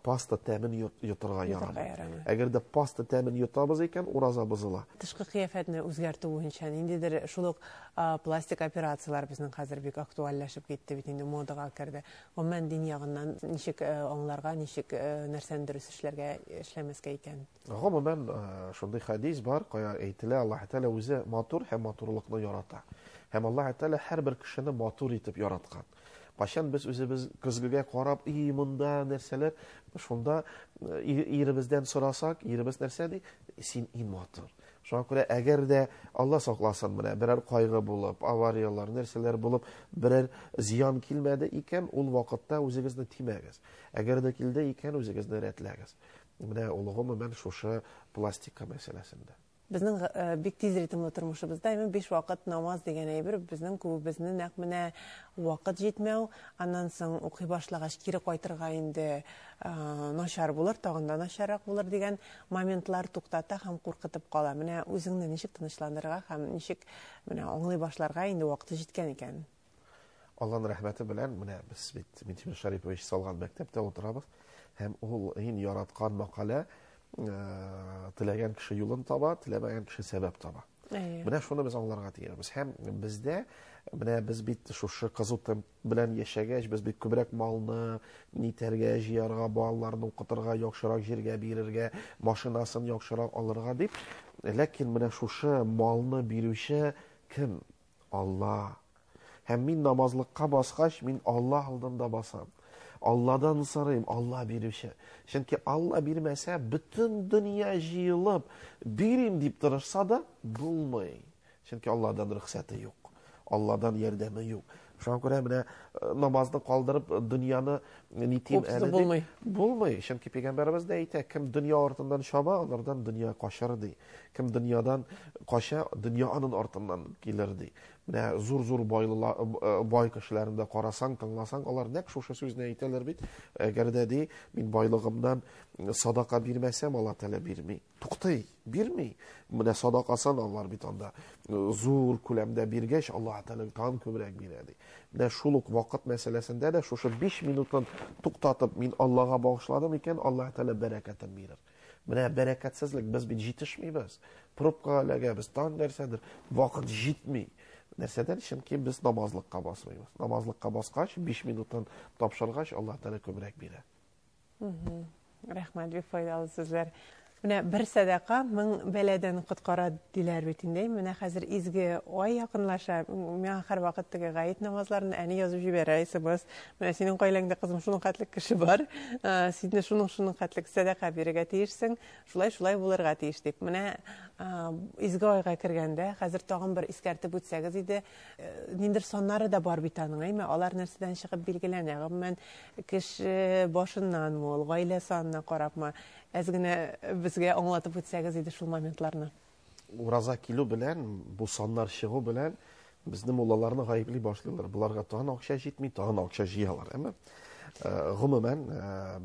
паста тәмен йотырга Йотырга ярамый. ярамый. Әгәр дә паста тәмен йотабыз икән, ураза бозыла. Тышкы кыяфәтне үзгәртү буенча ниндидер шул ук, пластик операцияләр безнең хәзер бик актуальләшеп китте бит инде, модага керде. Гомумән, дин ягыннан ничек аңларга, ничек нәрсәне дөрес эшләргә, эшләмәскә икән? Гомумән, шундый хадис бар, кая әйтелә, Аллаһ Тәгалә үзе матур һәм матурлыкны ярата. Һәм Аллаһ Тәгалә һәрбер кешене матур итеп яраткан. Кайчан без үзебез көзгегә карап, и, монда нәрсәләр, шунда иребездән сорасак, иребез нәрсә ди? Син иң матур. Шуңа күрә әгәр дә Алла сакласын, менә берәр кайгы булып, аварияләр, нәрсәләр булып, берәр зыян килмәде икән, ул вакытта үзегезне тимәгез. Әгәр дә килде икән, үзегезне рәтләгез. Менә ул гомумән шушы пластика мәсьәләсендә. Безнең бик тиз ритмлы тормышыбызда әмма 5 вакыт намаз дигән әйбер безнең күбебезне нәкъ менә вакыт җитмәү, аннан соң укый башлагач кире кайтырга инде начар булыр, тагын да начаррак булыр дигән моментлар туктата һәм куркытып кала. Менә үзеңне ничек тынычландырырга һәм ничек менә аңлый башларга инде вакыты җиткән икән. Алланың рәхмәте белән менә без бит Минтимер Шарипович салган мәктәптә утырабыз һәм ул иң яраткан мәкалә теләгән кеше юлын таба, теләмәгән кеше сәбәп таба. Менә шуны без аңларга тиешбез. Һәм бездә менә без бит шушы кызу темп белән яшәгәч, без бит күбрәк малны нитәргә, җыярга, балаларны укытырга, яхшырак җиргә бирергә, машинасын яхшырак алырга дип. Ләкин менә шушы малны бирүче кем? Алла. Һәм мин намазлыкка баскач, мин Алла алдында басам. Алладан сорыйм, Алла бирүче. Чөнки Алла бирмәсә, бөтен дөнья җыелып, бирим дип тырышса да, булмый. Чөнки Алладан рөхсәте юк. Алладан ярдәме юк. Шуңа күрә менә намазны калдырып, дөньяны нитим әле булмый. Булмый. Чөнки пәйгамбәребез дә әйтә, кем дөнья артыннан чаба, алардан дөнья качар ди. Кем дөньядан кача, дөнья анын артыннан килер ди. Менә зур-зур байлылар, бай кешеләрен дә карасаң, тыңласаң, алар нәкъ шушы сүзне әйтәләр бит. Әгәр дә ди, мин байлыгымнан садака бирмәсәм, Алла Тәгалә бирми. Туктый, бирми. Менә садакасын алар бит анда зур күләмдә биргәч, Алла Тәгалә тагын күбрәк бирә ди. Менә шул ук вакыт мәсьәләсендә дә шушы 5 минутын туктатып, мин Аллага багышладым икән, Алла Тәгалә бәрәкәтен бирер. Менә бәрәкәтсезлек, без бит җитешмибез. Пробкага эләгәбез, тагын нәрсәдер, вакыт җитми. Нәрсәдән? Чөнки без намазлыкка басмыйбыз. Намазлыкка баскач, 5 минутын тапшыргач, Аллаһ Тәгалә күбрәк бирә. Рәхмәт, бик файдалы сүзләр. Менә бер сәдака мең бәладән коткара диләр бит инде. Менә хәзер изге ай якынлаша. Миңа һәрвакыт теге гает намазларын әни язып җибәрә, СМС. Менә синең гаиләңдә, кызым, шуның хәтле кеше бар. Син дә шуның хәтле сәдака бирергә тиешсең. Шулай-шулай булырга тиеш дип. Менә изге айга кергәндә хәзер тагын бер искәртеп үтсәгез иде, ниндер саннары да бар бит аның, әйме? Алар нәрсәдән чыгып билгеләнә? Гомумән, кеше башыннанмы ул, гаилә санына карапмы? Әз генә безгә аңлатып үтсәгез иде шул моментларны. Ураза килү белән, бу саннар чыгу белән безне муллаларны гаепли башлыйлар. Буларга тагын акча җитми, тагын акча җыялар. Әмма гомумән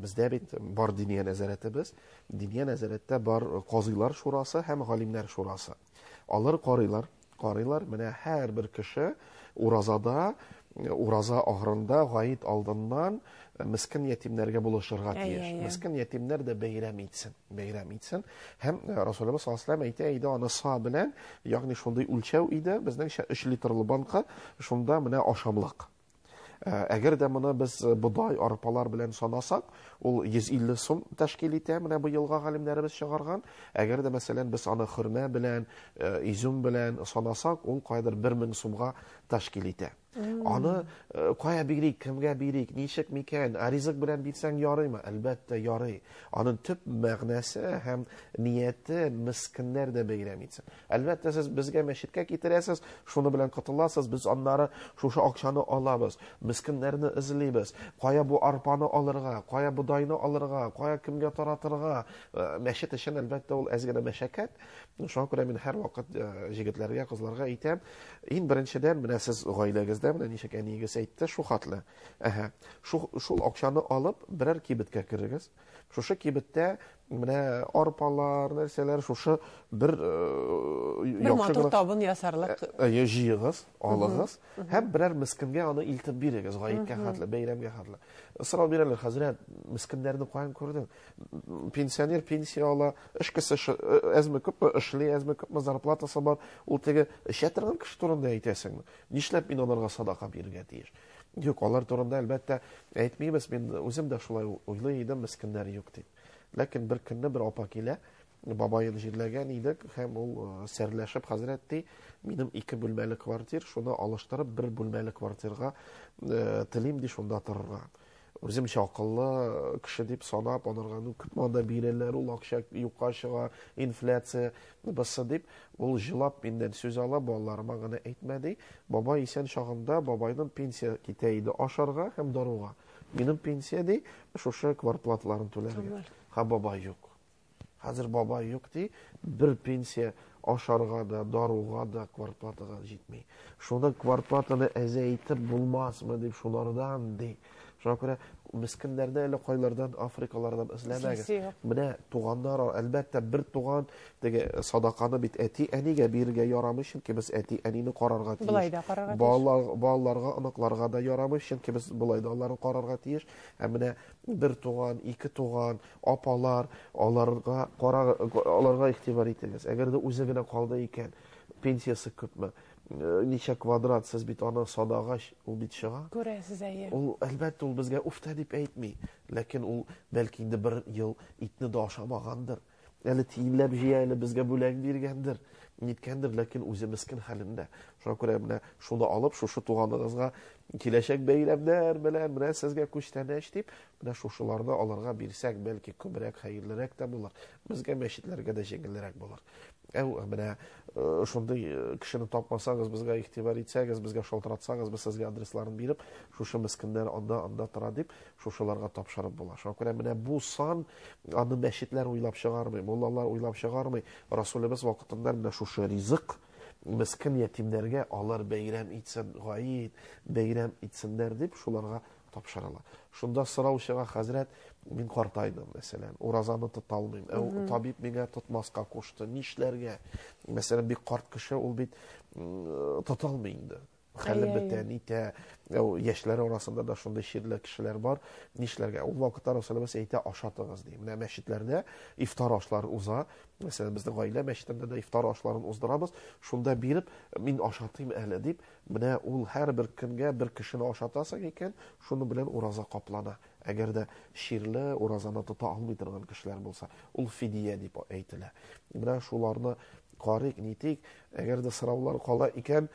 бездә бит бар диния нәзарәтебез. Диния нәзарәттә бар казыйлар шурасы һәм галимнәр шурасы. Алар карыйлар, карыйлар, менә һәрбер кеше уразада, ураза ахырында, гает алдыннан мискен ятимнәргә булышырга тиеш. Мискен ятимнәр дә бәйрәм итсен, бәйрәм итсен. Һәм Расулыбыз саллаллаһу алейһи ва сәлләм әйтә иде, аны са белән, ягъни шундый үлчәү иде, безнеңчә 3 литрлы банка, шунда менә ашамлык. Әгәр дә моны без бодай, арпалар белән санасак, ул 150 сум тәшкил итә, менә бу елга галимнәребез чыгарган. Әгәр дә, мәсәлән, без аны хөрмә белән, изюм белән санасак, ул кайдыр 1000 сумга тәшкил итә. Аны кая бирик, кемгә бирик, ничек микән, ризык белән бирсәң ярыймы? Әлбәттә, ярый. Аның төп мәгънәсе һәм нияте мискиннәр дә бәйрәм итсен. Әлбәттә, сез безгә мәчеткә китерәсез, шуны белән котыласыз, без аннары шушы акчаны алабыз, мискиннәрне эзлибез, кая бу арпаны алырга, кая бодайны алырга, кая кемгә таратырга. Мәчет өчен, әлбәттә, ул әз генә мәшәкать. Шуңа күрә мин һәрвакыт җегетләргә, кызларга әйтәм, иң беренчедән, менә сез гаиләгездә, менә ничек әниегез әйтте, шу хатлы. Әһә. Шул акчаны алып, берәр кибеткә керегез. Шушы кибеттә менә арпалар, нәрсәләр, шушы бер бер матур табын ясарлык. Җыегыз, алыгыз һәм берәр мискингә аны илтеп бирегез, гаеткә хәтле, бәйрәмгә хәтле. Сорау бирәләр, хәзрәт, мискиннәрне каян күрдең? Пенсионер пенсия ала, эш кеше әзме күпме эшли, әзме күпме зарплатасы бар, ул теге эчә торган кеше турында әйтәсеңме? Нишләп мин аларга садака бирергә тиеш? Юк, алар турында әлбәттә әйтмибез, мин үзем дә шулай уйлый идем, мискиннәр юк дип. Ләкин бер көнне бер апа килә, бабаен җирләгән идек һәм ул серләшеп, хәзрәт ди, минем 2 бүлмәле квартир, шуны алыштырып бер бүлмәле квартирга телим ди, шунда торырга. Үземчә акыллы кеше дип санап, анарга, ну, күпме анда бирәләр, ул акча юкка чыга, инфляция бысы дип, ул җылап миннән сүз ала, балаларыма гына әйтмә ди. Бабай исән чагында бабайның пенсия китә иде ашарга һәм даруга. Минем пенсия ди, шушы квартплаталарын түләргә. Һәм бабай юк. Хәзер бабай юк ди, бер пенсия ашарга да, даруга да, квартплатага җитми. Шуны квартплатаны әзәйтеп булмасмы дип шулардан ди. Шуңа күрә мескеннәрне әле кайлардан, Африкалардан эзләмәгез. Менә туганнар, әлбәттә, бер туган теге садаканы бит әти-әнигә бирергә ярамый, чөнки без әти-әнине карарга тиеш. Болай да карарга тиеш. Балаларга, оныкларга да ярамый, чөнки без болай да аларны карарга тиеш. Ә менә бер туган, ике туган, апалар, аларга кара, аларга игътибар итегез. Әгәр дә үзе генә калды икән, пенсиясе күпме? Ничә квадрат, сез бит аны санагач, ул бит чыга. Күрәсез, әйе. Ул, әлбәттә, ул безгә уфта дип әйтми. Ләкин ул бәлки инде бер ел итне дә ашамагандыр. Әле тиенләп җыя, әле безгә бүләк биргәндер, ниткәндер, ләкин үзе мескен хәлендә. Шуңа күрә менә шуны алып, шушы туганыгызга киләчәк бәйрәмнәр белән, менә сезгә күчтәнәч дип, менә шушыларны аларга бирсәк, бәлки күбрәк, хәерлерәк тә булыр. Безгә мәчетләргә дә җиңелрәк булыр. Әү, менә шундый кешене тапмасагыз, безгә игътибар итсәгез, безгә шалтыратсагыз, без сезгә адресларын биреп, шушы мескеннәр анда-анда тора дип, шушыларга тапшырып була. Шуңа күрә менә бу сан аны мәчетләр уйлап чыгармый, муллалар уйлап чыгармый. Расулыбыз вакытында менә шушы ризык мескен ятимнәргә алар бәйрәм итсен, гаит бәйрәм итсеннәр дип шуларга тапшырыла. Шунда сорау чыга, хәзрәт, мин картайдым, мәсәлән, уразаны тота алмыйм. Табиб миңа тотмаска кушты, нишләргә? Мәсәлән, бик карт кеше, ул бит тота алмый инде. Хәле бетә, нитә. Яшьләр арасында да шундый чирле кешеләр бар. Нишләргә? Ул вакытта Расулыбыз әйтә, ашатыгыз ди. Менә мәчетләрдә ифтар ашлары уза. Мәсәлән, безнең гаилә мәчетендә дә ифтар ашларын уздырабыз. Шунда биреп, мин ашатыйм әле дип, менә ул һәрбер көнгә бер кешене ашатасың икән, шуны белән ураза каплана. Әгәр дә чирле, уразаны тота алмый торган кешеләр булса, ул фидия дип әйтелә. Менә шуларны карыйк, нитик. Әгәр дә сораулар кала икән,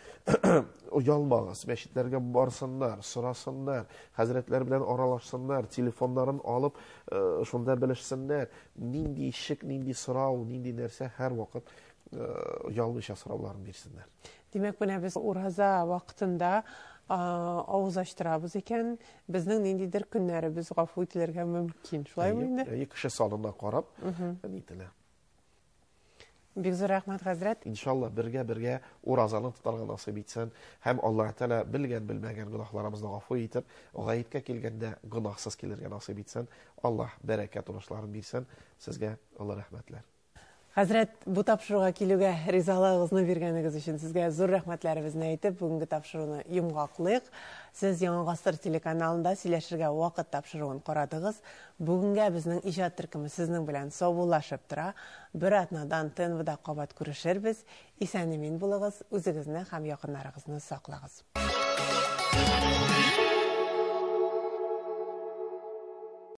оялмагыз, мәчетләргә барсыннар, сорасыннар, хәзрәтләр белән аралашсыннар, телефоннарын алып, шунда белешсеннәр. Нинди шик, нинди сорау, нинди нәрсә, һәр вакыт оялмыйча сорауларын бирсеннәр. Димәк, менә без ураза вакытында авыз ачтырабыз икән, безнең ниндидер көннәребез гафу ителергә мөмкин. Шулаймы инде? Әйе, кеше санына карап, нителә. Бик зур рәхмәт, хәзрәт. Иншалла, бергә-бергә уразаны тотарга насыйп итсен һәм Аллаһ Тәгалә белгән-белмәгән гөнаһларыбызны гафу итеп, гаеткә килгәндә гөнаһсыз килергә насыйп итсен. Аллаһ бәрәкәт уңышларын бирсен. Сезгә олы рәхмәтләр. Хәзрәт, бу тапшыруга килүгә ризалыгыгызны биргәнегез өчен сезгә зур рәхмәтләребезне әйтеп, бүгенге тапшыруны йомгаклыйк. Сез Яңа Гасыр телеканалында сөйләшергә вакыт тапшыруын карадыгыз. Бүгенгә безнең иҗат төркеме сезнең белән саубуллашып тора. Бер атнадан ТНВда кабат күрешербез. Исән-имин булыгыз, үзегезне һәм якыннарыгызны саклагыз.